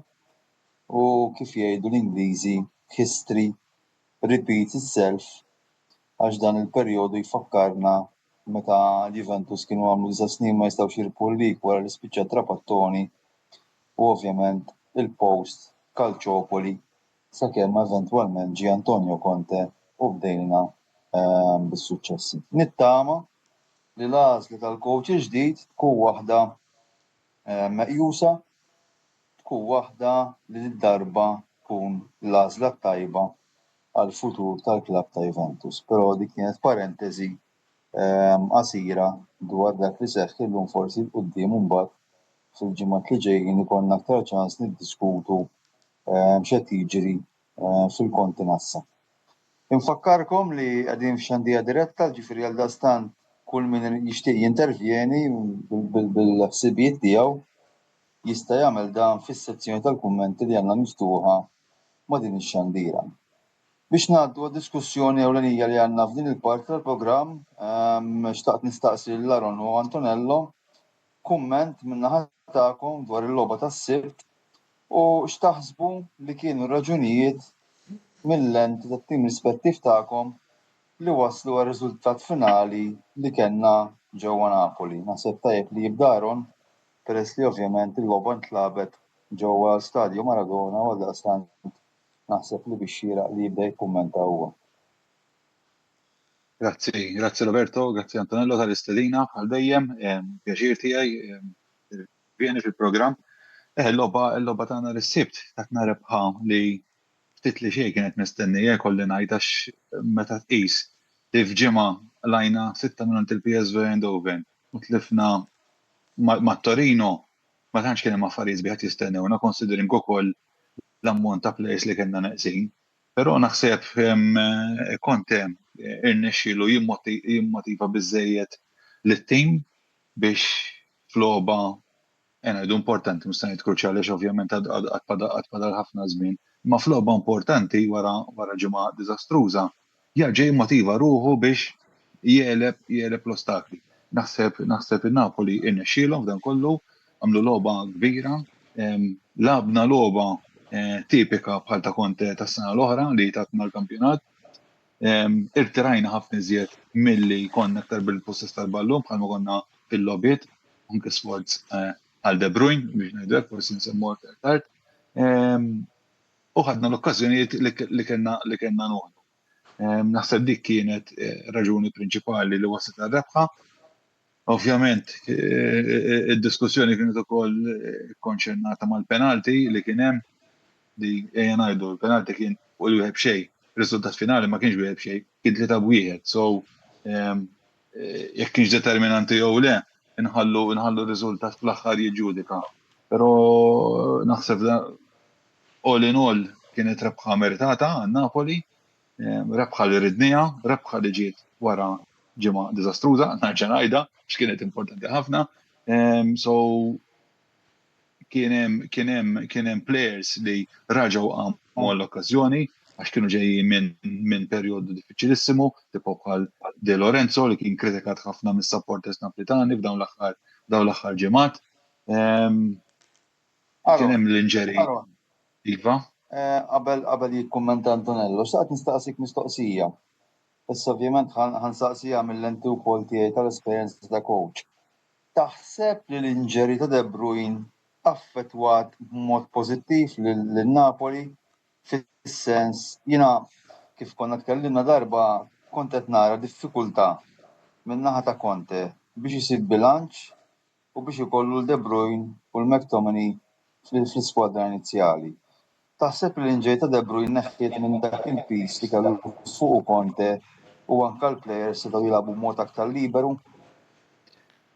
u kif jgħidu l-Ingliżi history repeats itself għax dan il-perjodu jfakkarna meta l-Juventus kienu għamlu disa' snin ma jistgħux jirbħu l-lig wara li spiċċa Trapattoni u ovvjament il-post Calciopoli sakemm eventwalment ġie Antonio Conte u bdejna ehm, bis-suċċessi. Nittama li l-għażla tal-coach il-ġdid tkun waħda ehm, meqjusa tkun waħda li did-darba tkun l-għażla t-tajba għall-futur tal-klabb ta' Juventus. Però dik kienet parentesi ehm, qasira dwar dak li seħħ illum forsi 'l quddiem imbagħad fil-ġimgħat li ġejjin ikollna aktar ċans niddiskutu ehm, x'qed jiġri ehm, fil-Kontinassa. Infakkarkom li qegħdin f'xandija diretta, ġifieri għal dastant kull min jixtieq jintervjeni bil-ħsibijiet tiegħu jista' jagħmel dan fis-sezzjoni tal-kummenti li għandna miftuħa ma' din ix-xandira. Biex ngħaddu għad-diskussjoni ewlenija li għandna f'din il-parti tal-programm, ehm, xtaqt nistaqsi lil Aaron u Antonello kumment min-naħa tagħkom dwar il-logħba tas-Sibt u x'taħsbu li kienu r-raġunijiet mill-lenti tat-tim rispettiv tagħkom li waslu għar-riżultat finali li kellna ġewwa Napoli. Naħseb tajjeb li jibda Aaron peress li ovvjament il-logħba ntlagħbet ġewwa Stadio Maradona u għaldaqstant naħseb li bix-xieraq li jibda jikkummenta huwa. Grazzi, grazzi Roberto, grazzi Antonello tal-istedina bħal dejjem, pjaċir tiegħi vjeni fil-programm. Eh, il-logħba il-logħba tagħna l-sibt tatna rebħa li ftit li xejn kienet mistennija jkolli ngħid għax meta tqis li f'ġimgħa lajna sitta minn il-PSV Eindhoven u tlifna mat-Torino ma tantx kien hemm affarijiet sbieħ qed jistennewna considering ukoll l-ammont ta' players li kellna neqsin. Però naħseb Conte irnexxielu jimmotiva biżżejjed lit-tim biex f'logħba ngħidu importanti, mhux se ngħid kruċjali għax ovvjament għad fadal ħafna żmien, imma f'logħba importanti wara wara ġimgħa diżastruża, jerġa' jimmotiva ruħu biex jegħleb jegħleb l-ostakli. Naħseb naħseb in-Napoli irnexxielhom f'dan kollu, għamlu logħba kbira. Lagħbna logħba tipika bħal ta' Conte tas-sena l-oħra li tatna l-kampjonat. Irtirajna ħafna iżjed milli konna aktar bil-possess tal-ballun bħalma konna fil-logħbiet, anke sforz għal De Bruyne biex ngħidu hekk forsi nsemmu aktar tard. U ħadna l-okkażjonijiet li kellna li kellna noħdu. Naħseb dik kienet raġuni prinċipali li waslet għar-rebħa. Ovvjament, id-diskussjoni kienet ukoll konċernata mal-penalti li kien hemm li ejja ngħidu l-penalti kien fuq il-wieħed b'xejn. Riżultat finali ma kienx wieħed b'xejn, kien tlieta b'wieħed. So jekk kienx determinanti jew le, inħallu inħallu r-riżultat fl-aħħar jiġġudika. Però naħseb all in all kienet rebħa meritata għal Napoli, rebħa li ridniha, rebħa li ġiet wara ġimgħa diżastruża, nerġa' ngħidha, x'kienet importanti ħafna. So kien hemm kien hemm kien hemm players li raġgħu qamu għall-okkażjoni għax kienu ġejjin minn min perjodu diffiċilissimu, tipo bħal De Lorenzo li kien kritikat ħafna mis-supporters Naplitani f'dawn l-aħħar dawn l-aħħar ġimgħat. Kien hemm l-injury. Iva. Eh, qabel qabel jikkummenta Antonello, xtaqt nistaqsik mistoqsija. Issa ovvjament ħansaqsija mill-lenti wkoll tiegħi tal-esperjenza ta' coach. Taħseb li l-injury ta' De Bruyne affettwat b'mod pożittiv lil Napoli fis-sens jiena kif konna tkellimna darba kont qed nara diffikultà min-naħa ta' Conte biex isib bilanċ u biex ikollu 'l De Bruyne u 'l McTominay fl-iskwadra inizjali. Taħseb li l-injury ta' De Bruyne neħħiet minn dak il-piż li kellu fuqu Conte u anke l-plejers setgħu jilagħbu b'mod aktar liberu?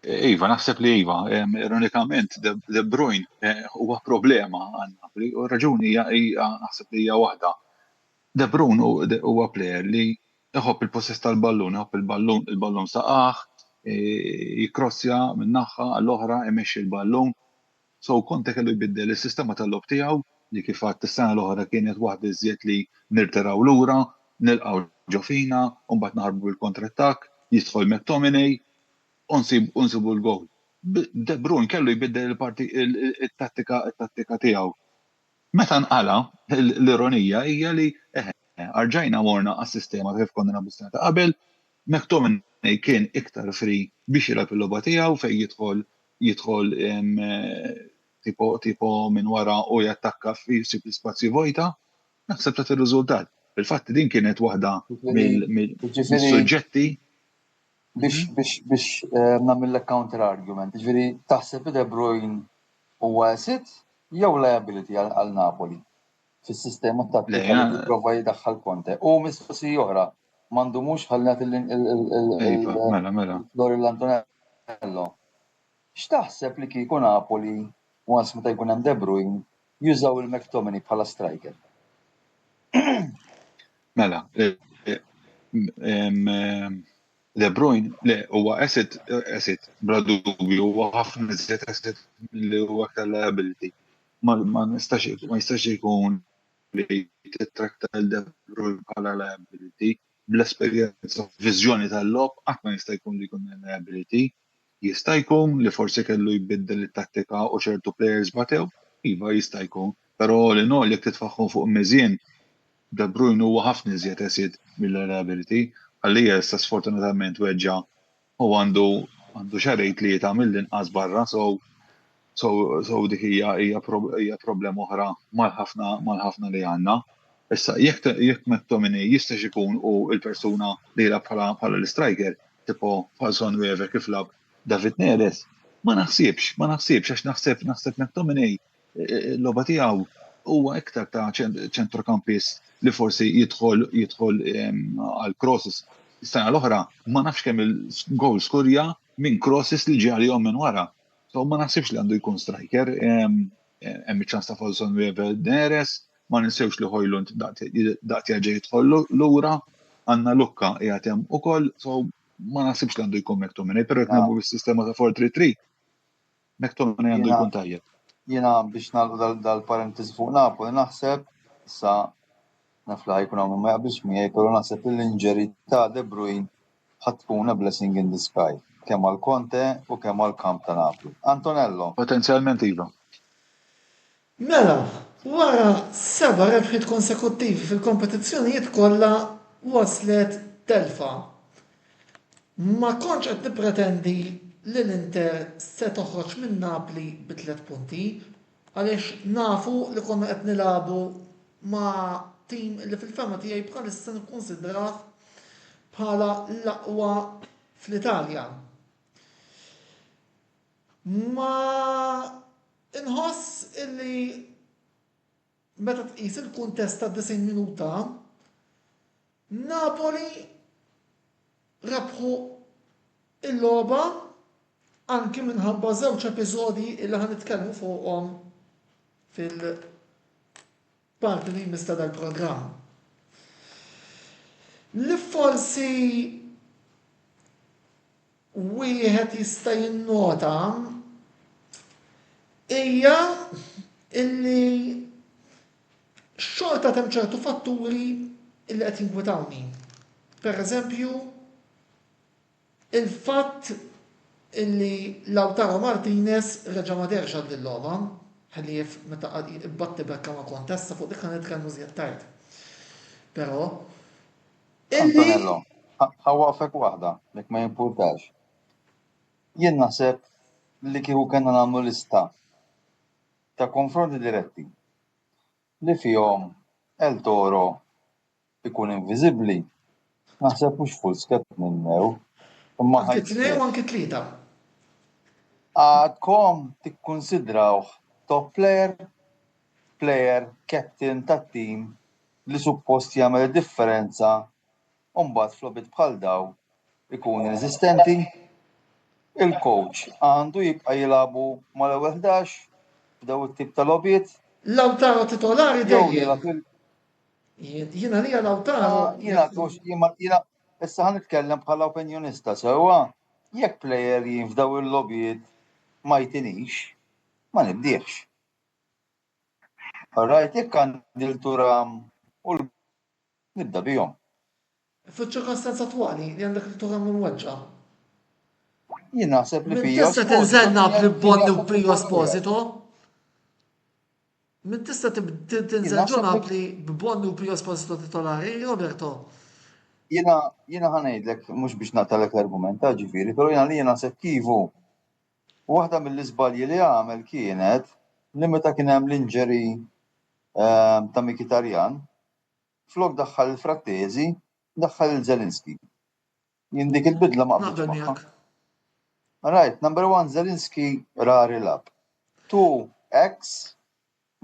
Iva, naħseb li iva. Ironikament, De Bruyne eh, huwa problema għal Napoli u r-raġuni hija naħseb li hija waħda. De Bruyne huwa plejer li iħobb il-possess tal-ballun, iħobb il-ballun, il-ballun saqah, jikkrossja minn naħa għall-oħra, imexxi l-ballun. So Conte kellu jbiddel is-sistema tal-logħob tiegħu li kif għedt is-sena l-oħra kienet waħda iżjed li nirtiraw lura, nilqgħu ġo fina u mbagħad naħarbu bil-kontrattakk, jidħol McTominay u nsibu l-gowl. De Bruyne kellu jbiddel il-parti it-tattika it-tattika tiegħu. Meta nqala', l-ironija hija li eħe, rġajna morna għas-sistema ta' kif konna nilagħbu s-sena ta' qabel, McTominay kien iktar free biex jilgħab il-logħba tiegħu fejn jidħol jidħol tipo tipo minn wara u jattakka jsib l-ispazji vojta. Naħseb tat ir-riżultat. Fil-fatt din kienet waħda mill-suġġetti. Biex biex biex nagħmillek counter argument, jiġifieri taħseb li De Bruyne huwa asset jew liability għal Napoli fis-sistema tattika li jipprova jdaħħal Conte? U mistoqsija oħra, ma ndumux ħalli nagħti Mela, mela. Lil Antonello. X'taħseb li kieku Napoli once meta jkun hemm De Bruyne jużaw il-McTominay bħala striker? Mela, De Bruyne le huwa asset asset bla dubju huwa ħafna iżjed asset milli huwa aktar liability. Ma nistax ma jistax ikun li tittratta lil De Bruyne bħala liability bl-esperjenza viżjoni tal-logħob qatt ma jista' jkun li jkun liability. Jista' jkun li forsi kellu jbiddel it-tattika u ċertu players batew, iva jista' jkun, però all in all jekk titfagħhom fuq miżien De Bruyne huwa ħafna iżjed acid mill-liability. Għalija issa sfortunatament weġġa' u għandu għandu xahrejn tlieta mill-inqas barra so so so dik hija hija hija problema oħra mal-ħafna mal-ħafna li għandna. Issa jekk jekk McTominay jistax ikun hu l-persuna li jilgħab bħala bħala l-istriker tipo falso nueve kif lagħab David Neres, ma naħsibx, ma naħsibx għax naħseb naħseb McTominay il-logħba tiegħu huwa iktar ta' ċentrokampist li forsi jidħol jidħol għal crosses. Is-sena l-oħra ma nafx kemm il-goal skurja minn crosses li ġie għalihom minn wara. So ma naħsibx li għandu jkun striker. Hemm iċ-ċans ta' falso nueve Neres, ma ninsewx li Hojlund daqt jerġa' jidħol lura, għandna Lucca qiegħed hemm ukoll, so ma naħsibx li għandu jkun McTominay, però jekk nagħmlu bis-sistema ta' 4-3-3, McTominay għandu jkun tajjeb. Jiena biex nagħlqu dal-parentesi fuq Napoli naħseb issa naf li ħajkun hawn ma jaqbilx miegħi, però naħseb li l-injury ta' De Bruyne ħa tkun a blessing in disguise kemm għal Conte u kemm għal kamp ta' Napoli. Antonello. Potenzjalment iva. Mela, wara seba' rebħiet konsekuttivi fil-kompetizzjonijiet kollha waslet telfa. Ma kontx qed nippretendi li l-Inter se toħroġ minn Napli bi tlett punti għaliex nafu li konna qed nilagħbu ma' tim li fil-fehma tiegħi bħalissa nikkunsidrah bħala l-aqwa fl-Italja. Ma inħoss illi meta tqis il-kuntest tad-90 minuta, Napoli rebħu l-logħba anki minħabba żewġ episodji illi ħa nitkellmu fuqhom fil-parti li jmiss ta' dal-programm. Li forsi wieħed jista' jinnota hija illi xorta hemm ċertu fatturi illi qed jinkwetawni. Per eżempju, il-fatt illi Lautaro Martinez reġa' ma dehrx għal din logħba, ħlief meta batti bekka ma' Conte, issa fuq dik ħa nitkellmu żjed tard. Però Antonello, ħa waqfek waħda, jekk ma jimpurtax. Jien naħseb li kieku kellna nagħmlu lista ta' konfronti diretti li fihom El Toro ikun inviżibbli, naħseb mhux full step ninnew, imma Anki tnejn u anki tlieta. Għadkom tikkunsidrawh top player, player captain tat-team li suppost jagħmel id-differenza u mbagħad f'logħbiet bħal dawn ikun ineżistenti? Il-coach għandu jibqa' jilagħbu mal-ewwel 11 f'dawn it-tip ta' logħbiet? Lautaro titolari dejjem. Jien għalija Lautaro. Jiena jiena issa ħa nitkellem bħala opinjonista sewwa, jekk player jien f'dawn il-logħbiet ma jtinix, ma nibdihx. Alright, jekk għandi l-Thuram u l nibda bihom. Fiċ-ċirkostanza attwali li għandek il-Thuram imweġġa'. Jien naħseb li Min tista' tinżel Napli b'Bonni u Pio Esposito? Min tista' tinżel ġo Napli b'Bonni u Pio Esposito titolari, Roberto? Jiena jiena ħa ngħidlek mhux biex naqtalek l-argument ta' ġifieri, però jiena li naħseb Kivu Waħda mill-iżbalji li għamel kienet li meta kien hemm l-injury ehm, ta' Mkhitaryan, flok daħħal il-Frattesi, daħħal il-Zelinski. Jien dik il-bidla ma qbiltx magħha. Right, number one, Zelinski rari lab. Two, X,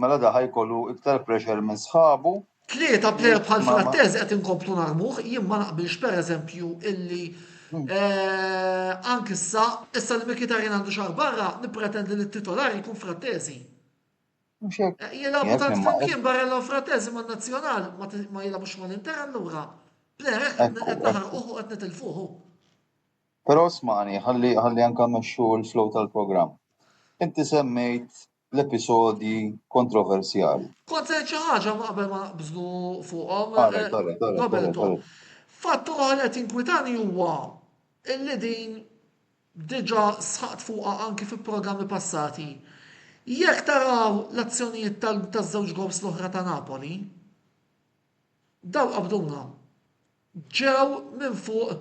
Mela da ħa jkollu iktar pressure minn sħabu. Tlieta player bħal Frattesi qed inkomplu narmuh, jien ma naqbilx pereżempju illi anki issa, issa li Mkhitaryan għandu xahar barra, nippretendi li t-titolari jkun Frattesi. Jilagħbu tant flimkien Barella u Frattesi man-nazzjonal, ma jilagħbux mal-Inter allura. Player hekk qed naħarquh u qed nitilfuh. Però smani, ħalli ħalli anke mmexxu l-flow tal-programm. Inti semmejt l-episodji kontroversjali. Kont se ngħid xi ħaġa ma qabel ma naqbżlu fuqhom. Roberto, fatt oħra li qed jinkwitani huwa illi din diġà sħaqt fuqha anki fi programmi passati. Jekk taraw l-azzjonijiet taż-żewġ gowls l-oħra ta' Napoli, Dawn qabduna. Ġew minn fuq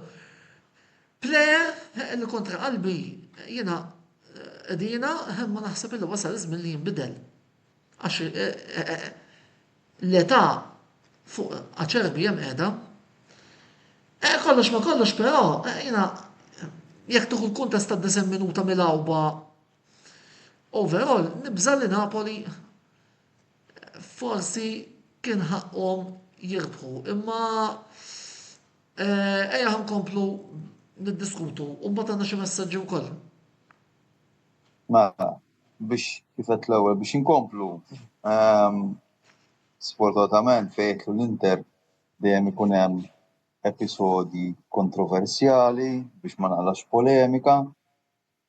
player li kontra qalbi jiena qegħdina imma naħseb illi wasal iż-żmien li jinbidel. Għax l-età fuq Acerbi hemm qiegħda. Kollox ma kollox però jiena jekk tieħu l-kuntest tad-90 minuta milgħuba overall nibża' li Napoli forsi kien ħaqqhom jirbħu, imma eh, ejja nkomplu niddiskutu u mbagħad għandna xi messaġġi wkoll. Mela, biex kif qed l-ewwel biex inkomplu. Ehm, sfortunatament fejn jidħlu l-Inter dejjem ikun hemm episodji kontroversjali biex ma naqlax polemika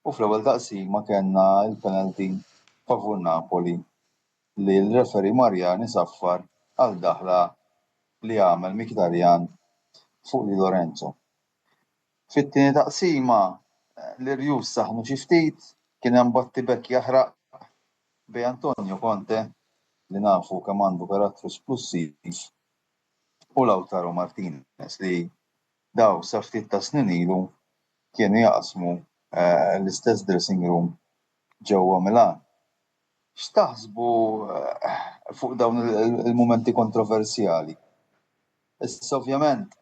u fl-ewwel taqsima kellna l-penalty favur Napoli li l-referee Mariani saffar għal daħla li għamel Mkhitaryan fuq Di Lorenzo. Fit-tieni taqsima l-irjus saħnu xi ftit, kien hemm battibekk jaħraq. Bejn Antonio Conte, li nafu kemm għandu karattru splussiv, u Lautaro Martinez li daw sa ftit ta' snin ilu kienu jaqsmu l-istess dressing room ġewwa Milan. X'taħsbu fuq dawn il-mumenti kontroversjali? Issa ovvjament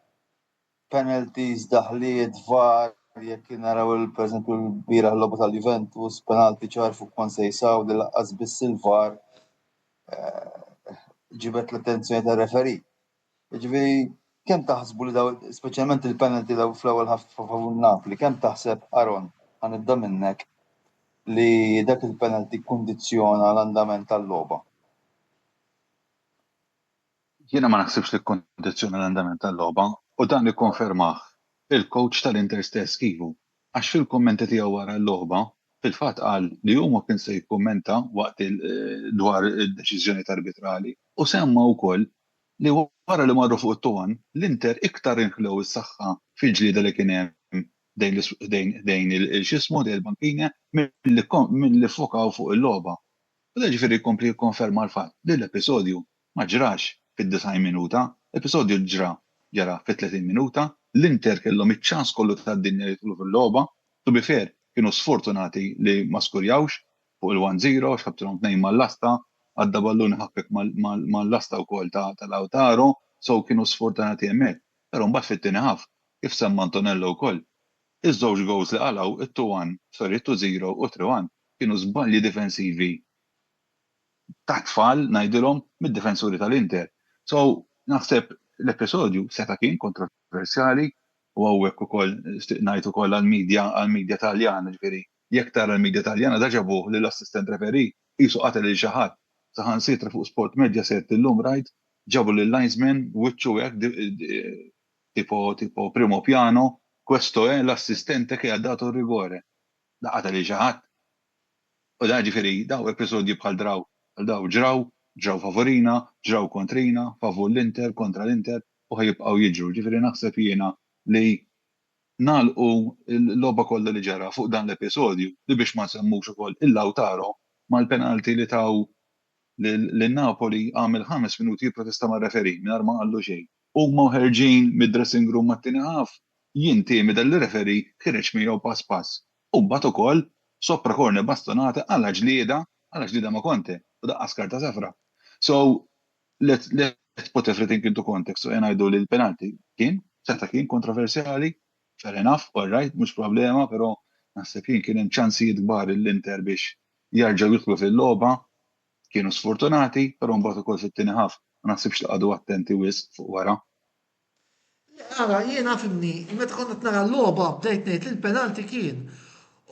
penalties, daħliet, VAR, jekk naraw pereżempju l-bieraħ logħba tal-Juventus, penalti ċar fuq Conceição li laqqas biss il-VAR eh, ġibet l-attenzjoni tar-referee. Jiġifieri kemm taħsbu li daw, speċjalment il-penalty daw fl-ewwel ħaf favur Napoli, kemm taħseb Aaron, ħa nibda minnek, li dak il-penalty kkundizzjona l-andament tal-logħba? Jiena ma naħsibx li kkundizzjona l-andament tal-logħba u dan ikkonfermah il-coach tal-Inter stess Chivu għax fil-kummenti tiegħu wara l-logħba fil-fatt qal li hu ma kien se jikkummenta waqt dwar id-deċiżjonijiet arbitrali u semma wkoll li wara li marru fuq it-2-1, l-Inter iktar inħlew is-saħħa fil-ġlieda li kien hemm ħdejn il-x'ismu, ħdejn il-bankina, milli ffokaw fuq il-logħba. U dan ġifieri jkompli jikkonferma l-fatt li l-episodju ma ġrax fid-90 minuta, l-episodju ġra ġara fit-30 minuta, l-Inter kellhom iċ-ċans kollu tad-dinja li jidħlu fil-logħba, to be fair kienu sfortunati li ma skurjawx, fuq il-one zero għax ħabtilhom tnejn mal-lasta, għadda ballun iħakkek mal-lasta wkoll ta' Lautaro, so kienu sfortunati hemmhekk. Però mbagħad fit-tieni half, kif semma Antonello wkoll, iż-żewġ goals li qalgħu, it-two one, sorry, it-two zero u t-three one, kienu żbalji difensivi ta' tfal ngħidilhom mid-difensuri tal-Inter. So naħseb l-episodju seta' kien kontroversjali u hawnhekk ukoll nixtieq ngħid ukoll għall-media għall-media Taljana, ġifieri Jekk tara l-media Taljana da ġabuh lill-assistent referee qisu qatel lil xi ħadd. Saħansitra fuq Sport Mediaset illum rajt ġabu lil linesman wiċċu hekk tipo tipo primo piano, questo è l'assistente che ha dato il rigore. Da qatel lil xi ħadd. U da ġifieri daw episodji bħal draw bħal daw ġraw, ġraw favurina, ġraw kontrina, favur l-Inter, kontra l-Inter u ħa jibqgħu jiġru. Ġifieri naħseb jiena li nagħlqu l-logħba kollha li ġara fuq dan l-episodju, li biex ma nsemmux ukoll il-Lautaro mal-penalty li taw lil Napoli għamel ħames minuti jipprotesta mar-referee mingħajr ma qallu xejn. Huma u ħerġin mid-dressing room mat-tieni half, jintimida lir-referee ħireġ miegħu pass pass. U mbagħad ukoll sopra corner bastonata għala ġlieda, għala ġlieda ma' Conte u daqqas karta safra. So let's let's put everything into context u ngħidu li l-penalty kien seta' kien kontroversjali, fair enough, all right, mhux problema, però naħseb jien kien hemm ċansijiet kbar l-Inter biex jarġgħu jidħlu fil-logħba, kienu sfortunati, però mbagħad ukoll fit-tieni half ma naħsibx li qagħdu attenti wisq fuq wara. Ara, jiena fimni, meta kont qed nara l-logħba bdejt ngħid li l-penalti kien.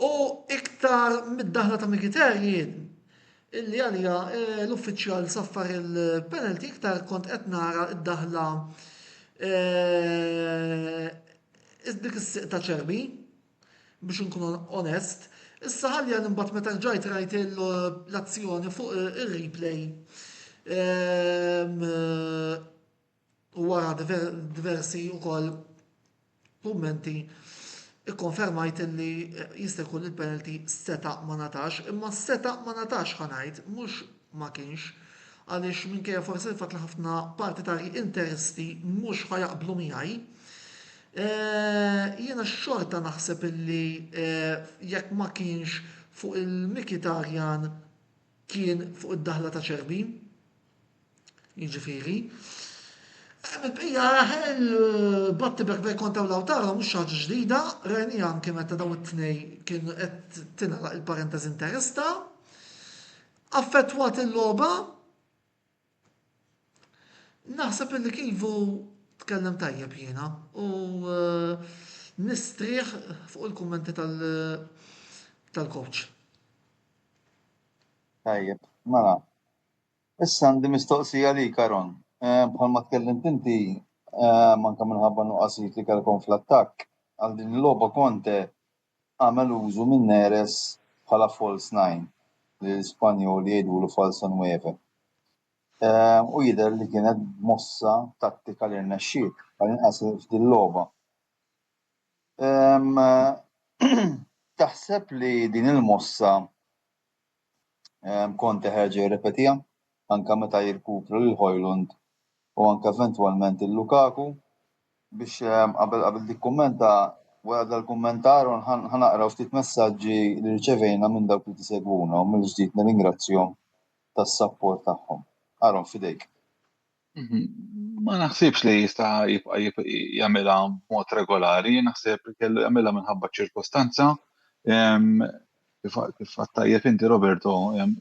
U iktar mid-daħla ta' Mkhitaryan illi għalija eh, l-uffiċjal saffar il-penalti iktar kont qed nara d-daħla eh, dik is-siq ta' ċerbi biex nkun onest. Issa ħalli għal imbagħad meta rġajt rajt l-azzjoni fuq ir-replay ehm, U wara diversi wkoll kummenti ikkonfermajt illi jista' jkun li l-penalty seta' ma ngħatax, imma seta' ma ngħatax ħa ngħid, mhux ma kienx, għaliex minkejja forsi l-fatt li ħafna partitarji Interisti mhux ħa jaqblu miegħi, jiena xorta naħseb illi jekk ma kienx fuq il-Mkhitaryan kien fuq id-daħla ta' Cherbi. Jiġifieri, il-bqija il-battibek bejn Conte u Lautaro mhux xi ħaġa ġdida, rajniha anke meta dawn it-tnej kienu qed tingħalaq il-parentesi interista. Affettwat il-logħba Naħseb illi Kivu tkellem tajjeb jiena u eh, nistrieħ fuq il-kummenti tal-coach. Tajjeb, mela, Issa għandi mistoqsija għalik Aaron. Bħalma tkellimt inti, anke minħabba nuqqasijiet li kellkom fl-attakk, għal din il-logħba Conte għamel użu minn Neres bħala false nine, li l-Ispanjoli jgħidulu falso nueve. U jidher li kienet mossa tattika li rnexxiet, għall-inqas f'din il-logħba. Taħseb li din il-mossa. Conte ħa jerġa' jirrepetiha anke meta jirkupra lil Hojlund u anke eventwalment lil Lukaku. Biex qabel qabel tikkummenta, wara dal-kumment ta' Aaron ħa naqraw ftit messaġġi li rċevejna minn dawk li tisegwuna u mill-ġdid nirringrazzjahom tas-sapport tagħhom. Aaron, f'idejk. Mhm. Ma naħsibx li jista' jibqa' jagħmilha b'mod regolari, naħseb kellu jagħmilha minħabba ċirkostanza. Kif tajjeb inti Roberto,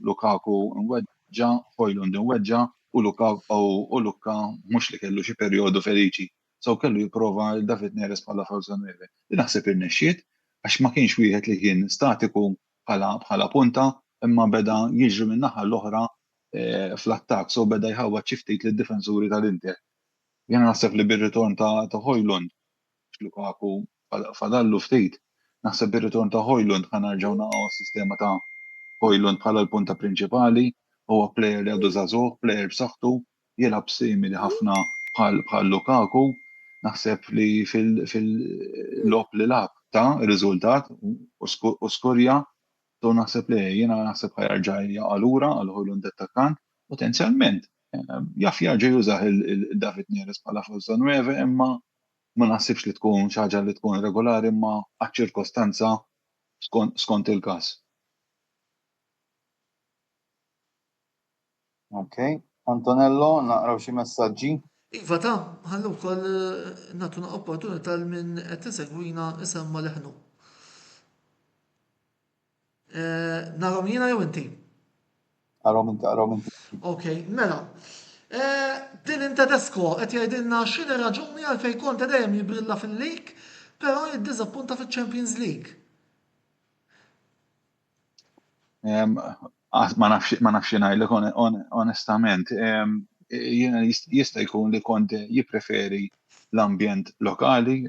Lukaku nweġġa, Hojlund nweġġa u Lukaku u Luka mhux li kellu xi perjodu feliċi. So kellu jipprova David Neres bħala falso nueve. Li naħseb irnexxiet għax ma kienx wieħed li kien statiku bħala punta imma beda jiġri min-naħa l-oħra eh, fl-attakk, so beda jħawwad xi ftit lid-difensuri tal-Inter. Jiena naħseb li bir-ritorn ta' Hojlund, Lukaku fadallu ftit, naħseb bir-ritorn ta' Hojlund ħa nerġgħu naqgħu s-sistema ta' Hojlund bħala l-punta prinċipali, huwa plejer li għadu żagħżugħ, plejer b'saħħtu, jilgħab simili ħafna bħal Lukaku, naħseb li fil-logħob li lagħab ta riżultat u skurja, so naħseb li jiena naħseb ħa jerġa' jaqa' lura għal Hojlund attakkant, potenzjalment jaf jerġa' jużah il-David Neres bħala falso nueve imma ma naħsibx li tkun xi ħaġa li tkun regolari imma għaċ-ċirkostanza skont il-każ. Ok. Antonello, naqraw xi messaġġi? Iva ta, ħalli wkoll nagħtu opportunità lil min qed isegwina isemma' leħnu. Eh, narhom jiena jew inti? Arhom inti, arhom inti. Ok, mela. Eh, Dylan Tedesco qed jgħidilna x'inhi raġuni għalfejn Conte dejjem jibrilla fil-league, però jiddiżappunta fiċ-Champions League. Ma nafx ma nafx ngħidlek onestament. Jiena jista' jkun li Conte jippreferi l-ambjent lokali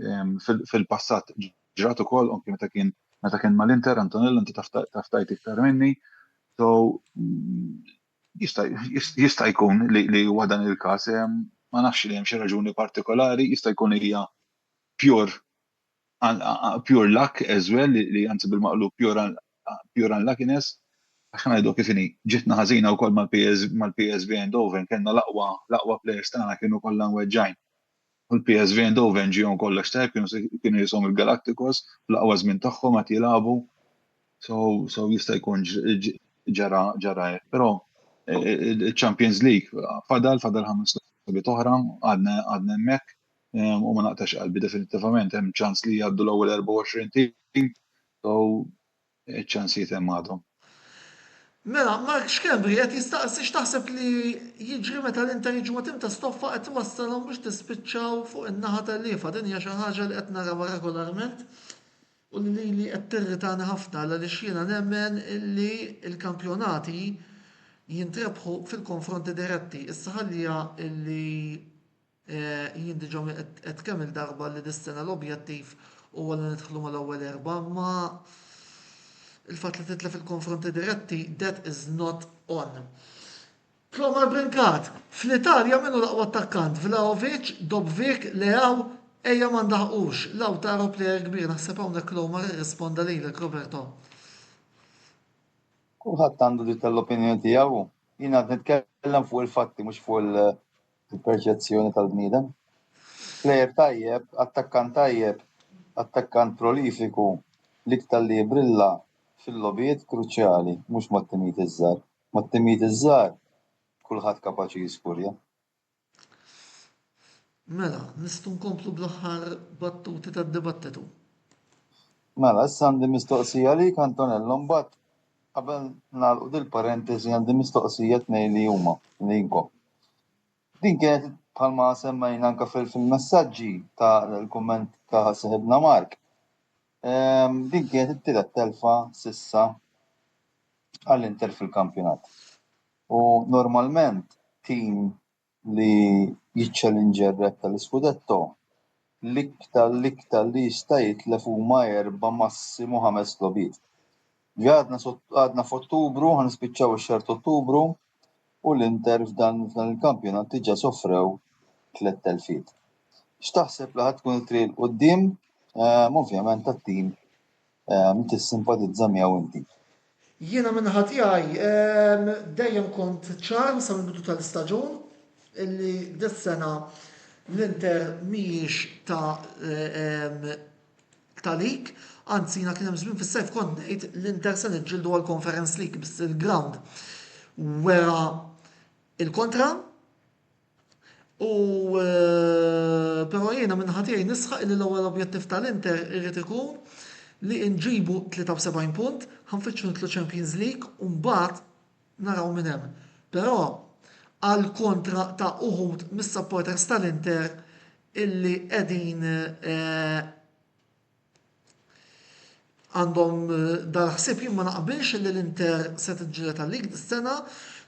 fil-passat ġrat ukoll anke meta kien meta kien mal-Inter Antonello inti taf tgħid iktar minni. So jista' jista' jkun li huwa dan il-każ, ma nafx li hemm xi raġuni partikolari, jista' jkun hija pure pure luck as well li anzi bil-maqlub pure pure unluckiness għax ngħidu kif inhi ġitna ħażina wkoll mal-PSV Eindhoven kellna l-aqwa l-aqwa players tagħna kienu kollha mweġġgħin. U l-PSV Eindhoven ġihom kollox tajjeb kienu jisom il-Galacticos fl-aqwa żmien tagħhom qed jilagħbu. So, so jista' jkun ġara ġara hekk. Però il-Champions League fadal fadal ħames logħbiet oħra għadna għadna hemmhekk u ma naqtax qalbi definittivament hemm ċans li jgħaddu l-ewwel 24 tim, so iċ-ċansijiet hemm għadhom. Mela, Mark Schembri qed jistaqsi x'taħseb li jiġri meta l-Inter jiġu ma' tim ta' stoffa qed twassalhom biex tispiċċaw fuq in-naħa telliefa. Din hija xi ħaġa li qed narawha regolarment u li lili qed tirritani ħafna għaliex jiena nemmen illi l-kampjonati jintrebħu fil-konfronti diretti. Issa ħalliha illi Jien diġà għedt kemm-il darba li dis-sena l-objettiv huwa li nidħlu mal-ewwel erbgħa, imma il-fatt li titlef il-konfronti diretti, that is not on. Klomar Brincat, fl-Italja min hu l-aqwa attakkant? Vlahovic, Dovbyk, Leao? Ejja ma ndaħqux, Lautaro plejer kbir, naħseb hawnhekk Klomar irrisponda lilek Roberto. Kulħadd għandu dritt għall-opinjoni tiegħu. Jien għad nitkellem fuq il-fatti mhux fuq il-perċezzjoni tal-bniedem. Plejer tajjeb, attakkant tajjeb, attakkant prolifiku, l-iktar li jibrilla fil-logħbiet kruċjali, mhux mat-timijiet iż-żgħar. Mat-timijiet iż-żgħar kulħadd kapaċi jiskurja. Mela, nistgħu nkomplu bl-aħħar battuti tad-dibattitu. Mela, issa għandi mistoqsija għalik Antonello, mbagħad qabel nagħlqu dil-parentesi għandi mistoqsija tnejn li huma linkom. Din kienet bħalma semmejna anke fil-messaġġi ta' l-kumment ta' seħibna Mark. Ehm, din kienet it-tielet telfa sissa għall-Inter fil-kampjonat. U normalment tim li jiċċellinġja r-rebħ tal-Iscudetto, l-iktar l-iktar li jista' jitlef huma erba' massimu ħames logħbiet. Ġa għadna għadna f'Ottubru, ħa nispiċċaw ix-xahar t'Ottubru u l-Inter f'dan f'dan il-kampjonat diġà sofrew tlett telfiet. X'taħseb li ħa tkun it-triq 'il quddiem, ehm, ovvjament tat-tim ehm, li tissimpatizza miegħu inti? Jiena min-naħa tiegħi dejjem kont ċar sa mill-bidu tal-istaġun illi dis-sena l-Inter mhijiex ta' ta' league, anzi jiena kien hemm żmien fis-sajf kont ngħid l-Inter se niġġieldu għall-Conference League biss il-ground wera il-kontra. U però jiena minn naħa tiegħi nisħaq li l-ewwel objettiv tal-Inter irid ikun li nġibu 73 punt, ħa nfittxu nidħlu Champions League u mbagħad naraw minn hemm. Però għal kontra ta' uħud mis-supporters tal-Inter illi qegħdin Għandhom dal-ħsieb jien ma naqbilx li l-Inter se tiġġieled għal-league dis-sena,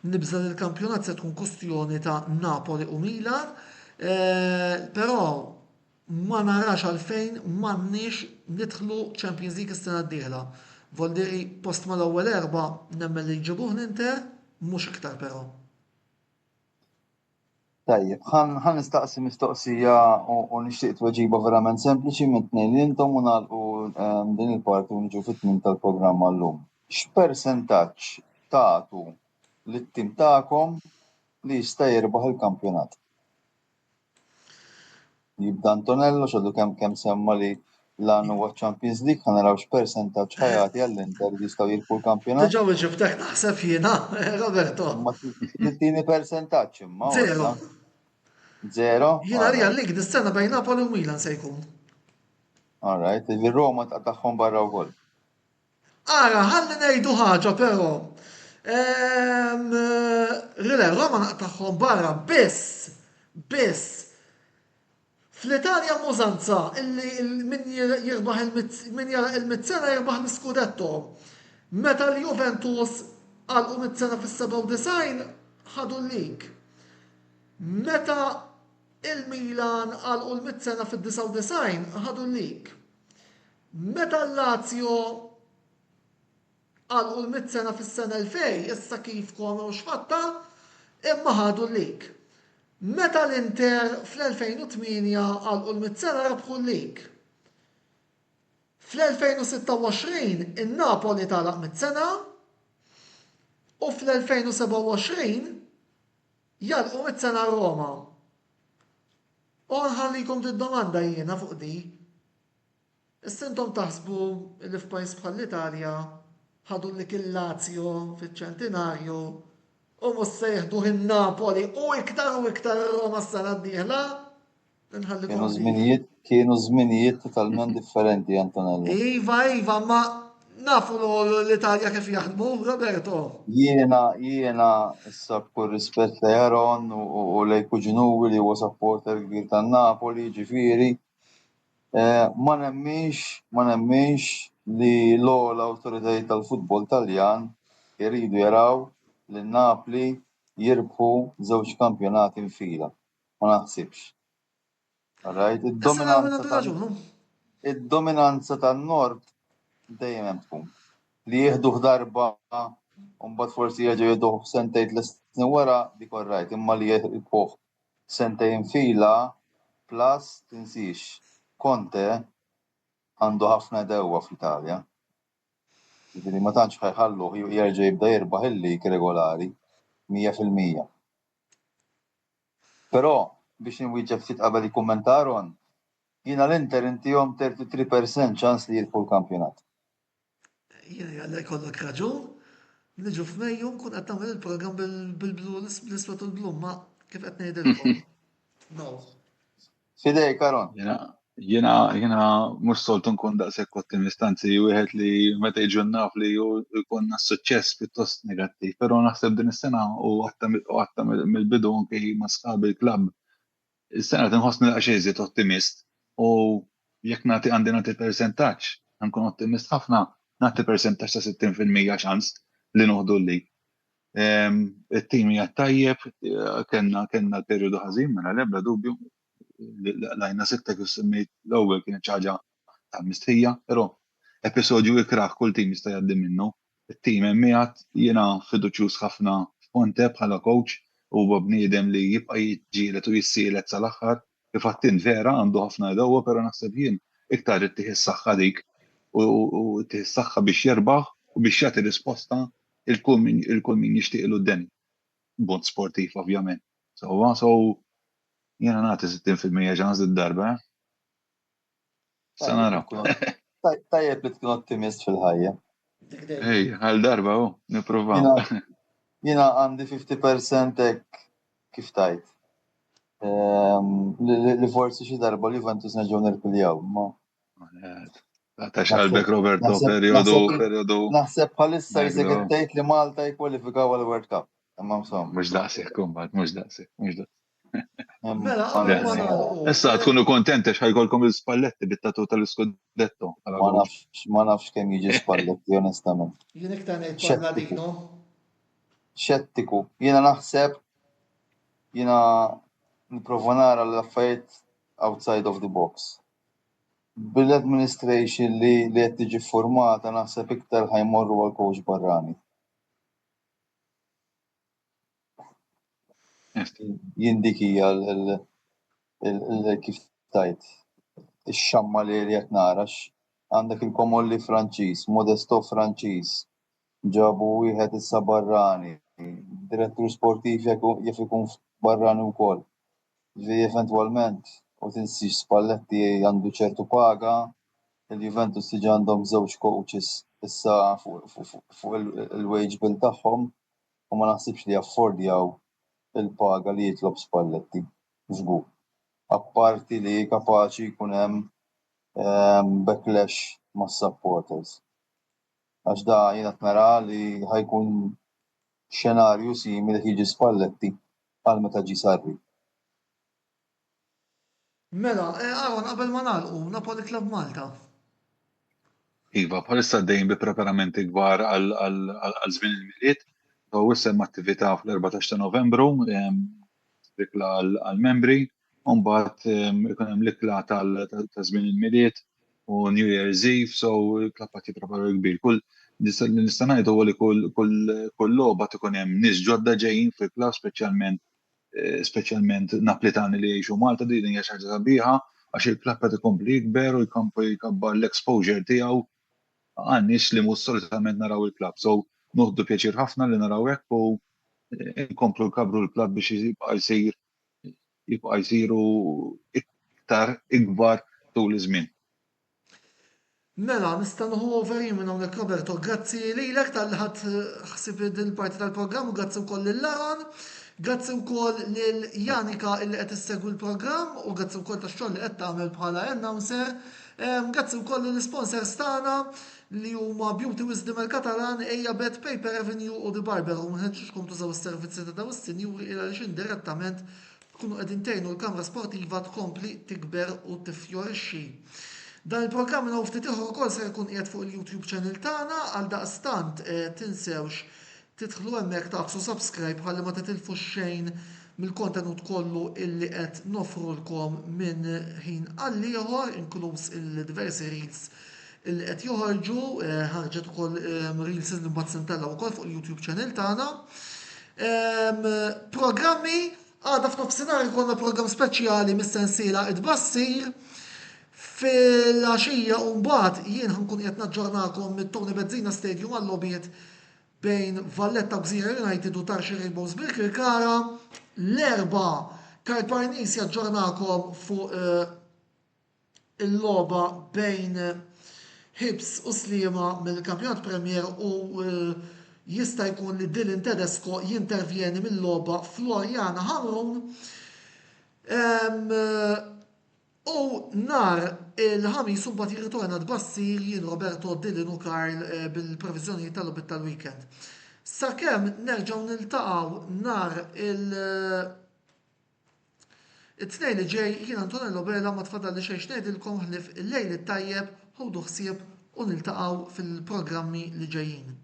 nibża' li l-kampjonat se tkun kustjoni ta' Napoli u Milan, però ma narax għalfejn m'għandniex nidħlu Champions League is-sena d-dieħla. Voldiri post mal-ewwel erbgħa nemmen li jġibuh l-Inter, mhux iktar però. Tajjeb, ħa nistaqsi mistoqsija u nixtieq tweġiba verament sempliċi minn tnejn li intom u nagħlqu ehm, din il-parti u niġu fit-tmiem tal-programm għallum. X'persentaġġ tagħtu lit-tim tagħkom li jista' jirbaħ il-kampjonat? Jibda Antonello x'għadu kemm kemm semma li l-għan huwa Champions League ħa naraw x'persentaġġ ħa jagħti għall-Inter li jistgħu jirbħu l-kampjonat. Diġà weġibtek naħseb jiena, Roberto. Ma tittini persentaġġ imma. Zero. Zero. Jiena għalija l-lig dis-sena bejn Napoli u Milan se jkun. All right, il-Roma taqtagħhom barra wkoll. Ara, ħalli ngħidu ħaġa però. Ehm, Rile, Roma naqtagħhom barra biss, biss. Fl-Italja mużanza illi min jirbaħ min jara il-mit sena jirbaħ l-Scudetto. Meta l-Juventus għalqu mit sena fis-97 ħadu l-lig. Meta il-Milan għalqu l-mit sena fid-99 ħadu l-lig. Meta l-Lazio għalqu l-mitt sena fis-sena 2000, issa kif kome u x'fatta, imma ħadu l-lig. Meta l-Inter fl-2008 għalqu l-mitt sena rebħu l-lig. Fl-2026 in-Napoli tagħlaq mitt sena u fl-2027 jagħlqu mitt sena Roma. U nħallikom did-domanda jiena fuq di. Issa intom taħsbu li f'pajjiż bħall-Italja ħadu lik il-Lazio fiċ-ċentinarju u mhux se jieħduh in-Napoli u iktar u iktar ir-Roma s-sena d-dieħla? Inħallikom Kienu żminijiet kienu żminijiet totalment differenti, Antonello. Iva, iva, ma nafu l-Italja kif jaħdmu, Roberto. Jiena, jiena, issa b'kull rispett lejn Aaron u lejn kuġinuwi li huwa supporter kbir tan-Napoli, ġifieri, Ma nemminx, ma nemminx li l-ogħla awtoritajiet tal-futbol Taljan iridu jaraw lil Napli jirbħu żewġ kampjonati infila. Ma naħsibx. Alright? Id-dominanza id-dominanza tan-Nord dejjem hemm tkun. Li jieħduh darba u mbagħad forsi jerġgħu jieħduh sentejn tliet snin wara dik alright, imma li jirbħuh sentejn fila plus tinsiex Conte għandu ħafna għedewwa fl-Italja. Jiġifieri ma tantx ħa jħalluh jerġa' jibda jirbaħ il-league regolari 100%. Però biex inwieġeb ftit qabel jikkummenta Aaron, jiena l-Inter intihom 33% ċans li jirbħu l-kampjonat. Jiena jalla jkollok raġun, niġu f'Mejju nkun qed nagħmel il-programm bil-blu l-iswed u l-blu, ma kif qed ngħidilkom. No. Fidejk, Aaron. Jiena jiena mhux soltu nkun daqshekk ottimist, anzi wieħed li meta jiġu naf li jkollna suċċess pjuttost negattiv, però naħseb din is-sena u għatta mill-bidu anke ma' sħabi l-klabb Is-sena qed inħossni daqsxejn iżjed ottimist u jekk nagħti għandi nagħti persentaġġ, nkun ottimist ħafna, nagħti persentaġġ ta' 60% ċans li noħdu l-lig. Ehm, it-tim hija tajjeb, kellna kellna l-perjodu ħażin mela le bla dubju. Lajna sitta kif semmejt l-ewwel kienet xi ħaġa tal-mistħija, però episodju ikrah kull tim jista' jgħaddi minnu. It-tim hemm qiegħed, jiena fiduċjuż ħafna f'Conte bħala coach, huwa bniedem li jibqa' jiġġieled u jissielet sal-aħħar. Kif għedt int vera għandu ħafna għedewwa però naħseb jien iktar ittih is-saħħa dik u ittih is-saħħa biex jirbaħ. U biex jagħti risposta 'l kull min 'il kull min jixtieqlu d-deni. B'mod sportiv ovvjament. Sewwa, so jiena nagħti 60% ċans did-darba, eh. Sa naraw. Tajjeb li tkun ottimist fil-ħajja. Ej, għal darba u, nippruvaw. Jiena għandi 50% hekk kif tajt. Ehm, li forsi xi darba li Juventus nerġgħu nirpiljaw, ma. Ta' xalbek Roberto, periodu, periodu. Naħseb bħalissa jisek tgħid li Malta jkwalifikaw għal World Cup. Imma insomma. Mhux daqshekk imbagħad, mhux daqshekk, mhux daqshekk. Mela, qabel ma nagħlqu. Issa tkunu kontent għax ħajkolkom il-Spalletti bit-tatu tal-Iskudetto. Ma nafx, ma nafx kemm jiġi Spalletti onestament. Jien iktar ngħid Palladino. Xettiku. Jiena naħseb jiena nipprova nara l-affarijiet outside of the box. Bil-administration li li qed tiġi formata naħseb iktar ħajmorru għal coach barrani. Jien dik hija kif tajt ix-xamma li qed nara għandek il-Komolli Franċiż, Modesto Franċiż, ġabu wieħed issa barrani, direttur sportiv jaf ikun barrani wkoll. Ġifieri eventwalment u tinsiex Spalletti għandu ċertu paga, il-Juventus diġà għandhom żewġ coaches issa fuq il-wage bill tagħhom u ma naħsibx li jaffordjaw il-paga li jitlob Spalletti, żgur. Apparti li kapaċi jkun hemm ehm, backlash mas-supporters. Għax da jiena nara li ħajkun xenarju simili jiġi Spalletti għal meta ġie Sarri. Mela, eh, Aaron, qabel ma nagħlqu, Napoli Club Malta. Iva, bħalissa għaddejjin bi preparamenti kbar għal żmien il-Milied. U issa hemm attività fl-14 ta' Novembru, ikla għall-membri, u mbagħad ikun hemm l-ikla ta' żmien il-Milied u New Year's Eve, so il-klabb qed jipprepara kbir. Kull li nista' ngħid huwa li kull logħba tkun hemm nies ġodda ġejjin fil-klabb, speċjalment speċjalment Naplitani li jgħixu Malta, din hija xi ħaġa sabiħa għax il-klabb qed ikompli jikber u jkompli jkabbar l-exposure tiegħu għal nies li mhux solitament naraw il-klabb. So noħdu pjaċir ħafna li naraw hekk u nkomplu nkabbru l-klabb biex jibqa' jsir jibqa' jsiru iktar ikbar tul iż-żmien. Mela, nista' nieħu over jien minn hawnhekk Roberto. Grazzi lilek talli ħadt ħsieb din il-parti tal-programm u grazzi wkoll lil Aaron. Grazzi wkoll lil Janika illi qed issegwi l-programm u grazzi wkoll tax-xogħol li qed tagħmel bħala announcer. Grazzi wkoll lill-isponsors tagħna li huma Beauty Wisdom El Catalan, Ejja Bet, Paper Avenue u The Barber u nħeġġiġkom tużaw is-servizzi ta' dawn is-sinjuri il għaliex indirettament tkunu qegħdin tgħinu l-Kamra Sportiva tkompli tikber u tiffjorixxi. Dan il-programm minn hawn ftit ieħor ukoll ser ikun qiegħed fuq il-YouTube channel tagħna għaldaqstant tinsewx tidħlu hemmhekk tagħfsu subscribe ħalli ma titilfu xejn mill-kontenut kollu illi qed noffrulkom minn ħin għall-ieħor inkluż il-diversi reels illi qed joħorġu, ħarġet ukoll reels li mbagħad se ntellgħu wkoll fuq il-YouTube channel tagħna. Programmi għada f'nofsinhar ikollna programm speċjali mis-sensiela It-Tbassir. Fil-għaxija u mbagħad jien ħankun qiegħed naġġornakom mit-Tony Bezzina Stadium għal-logħbiet bejn Valletta u Gżira United u Tarxi Rainbows Birkirkara. L-Erbgħa Karl Parnis jaġġornakom fuq il-logħba bejn Hibs u Sliema mill-Kampjonat Premier u jista' jkun li Dylan Tedesco jintervjeni mill-logħba Floriana Ħamrun. U nhar il-Ħamis imbagħad jirritorna tbassir jien Roberto, Dylan u Karl bil-previżjonijiet tal-logħbiet tal-weekend. Sakemm nerġgħu niltaqgħu nhar il- It-Tnejn li ġej jien Antonello Vela ma tfadalli xejn x'ngħidilkom ħlief il-lejl it-tajjeb, ħudu ħsieb u niltaqgħu fil-programmi li ġejjin.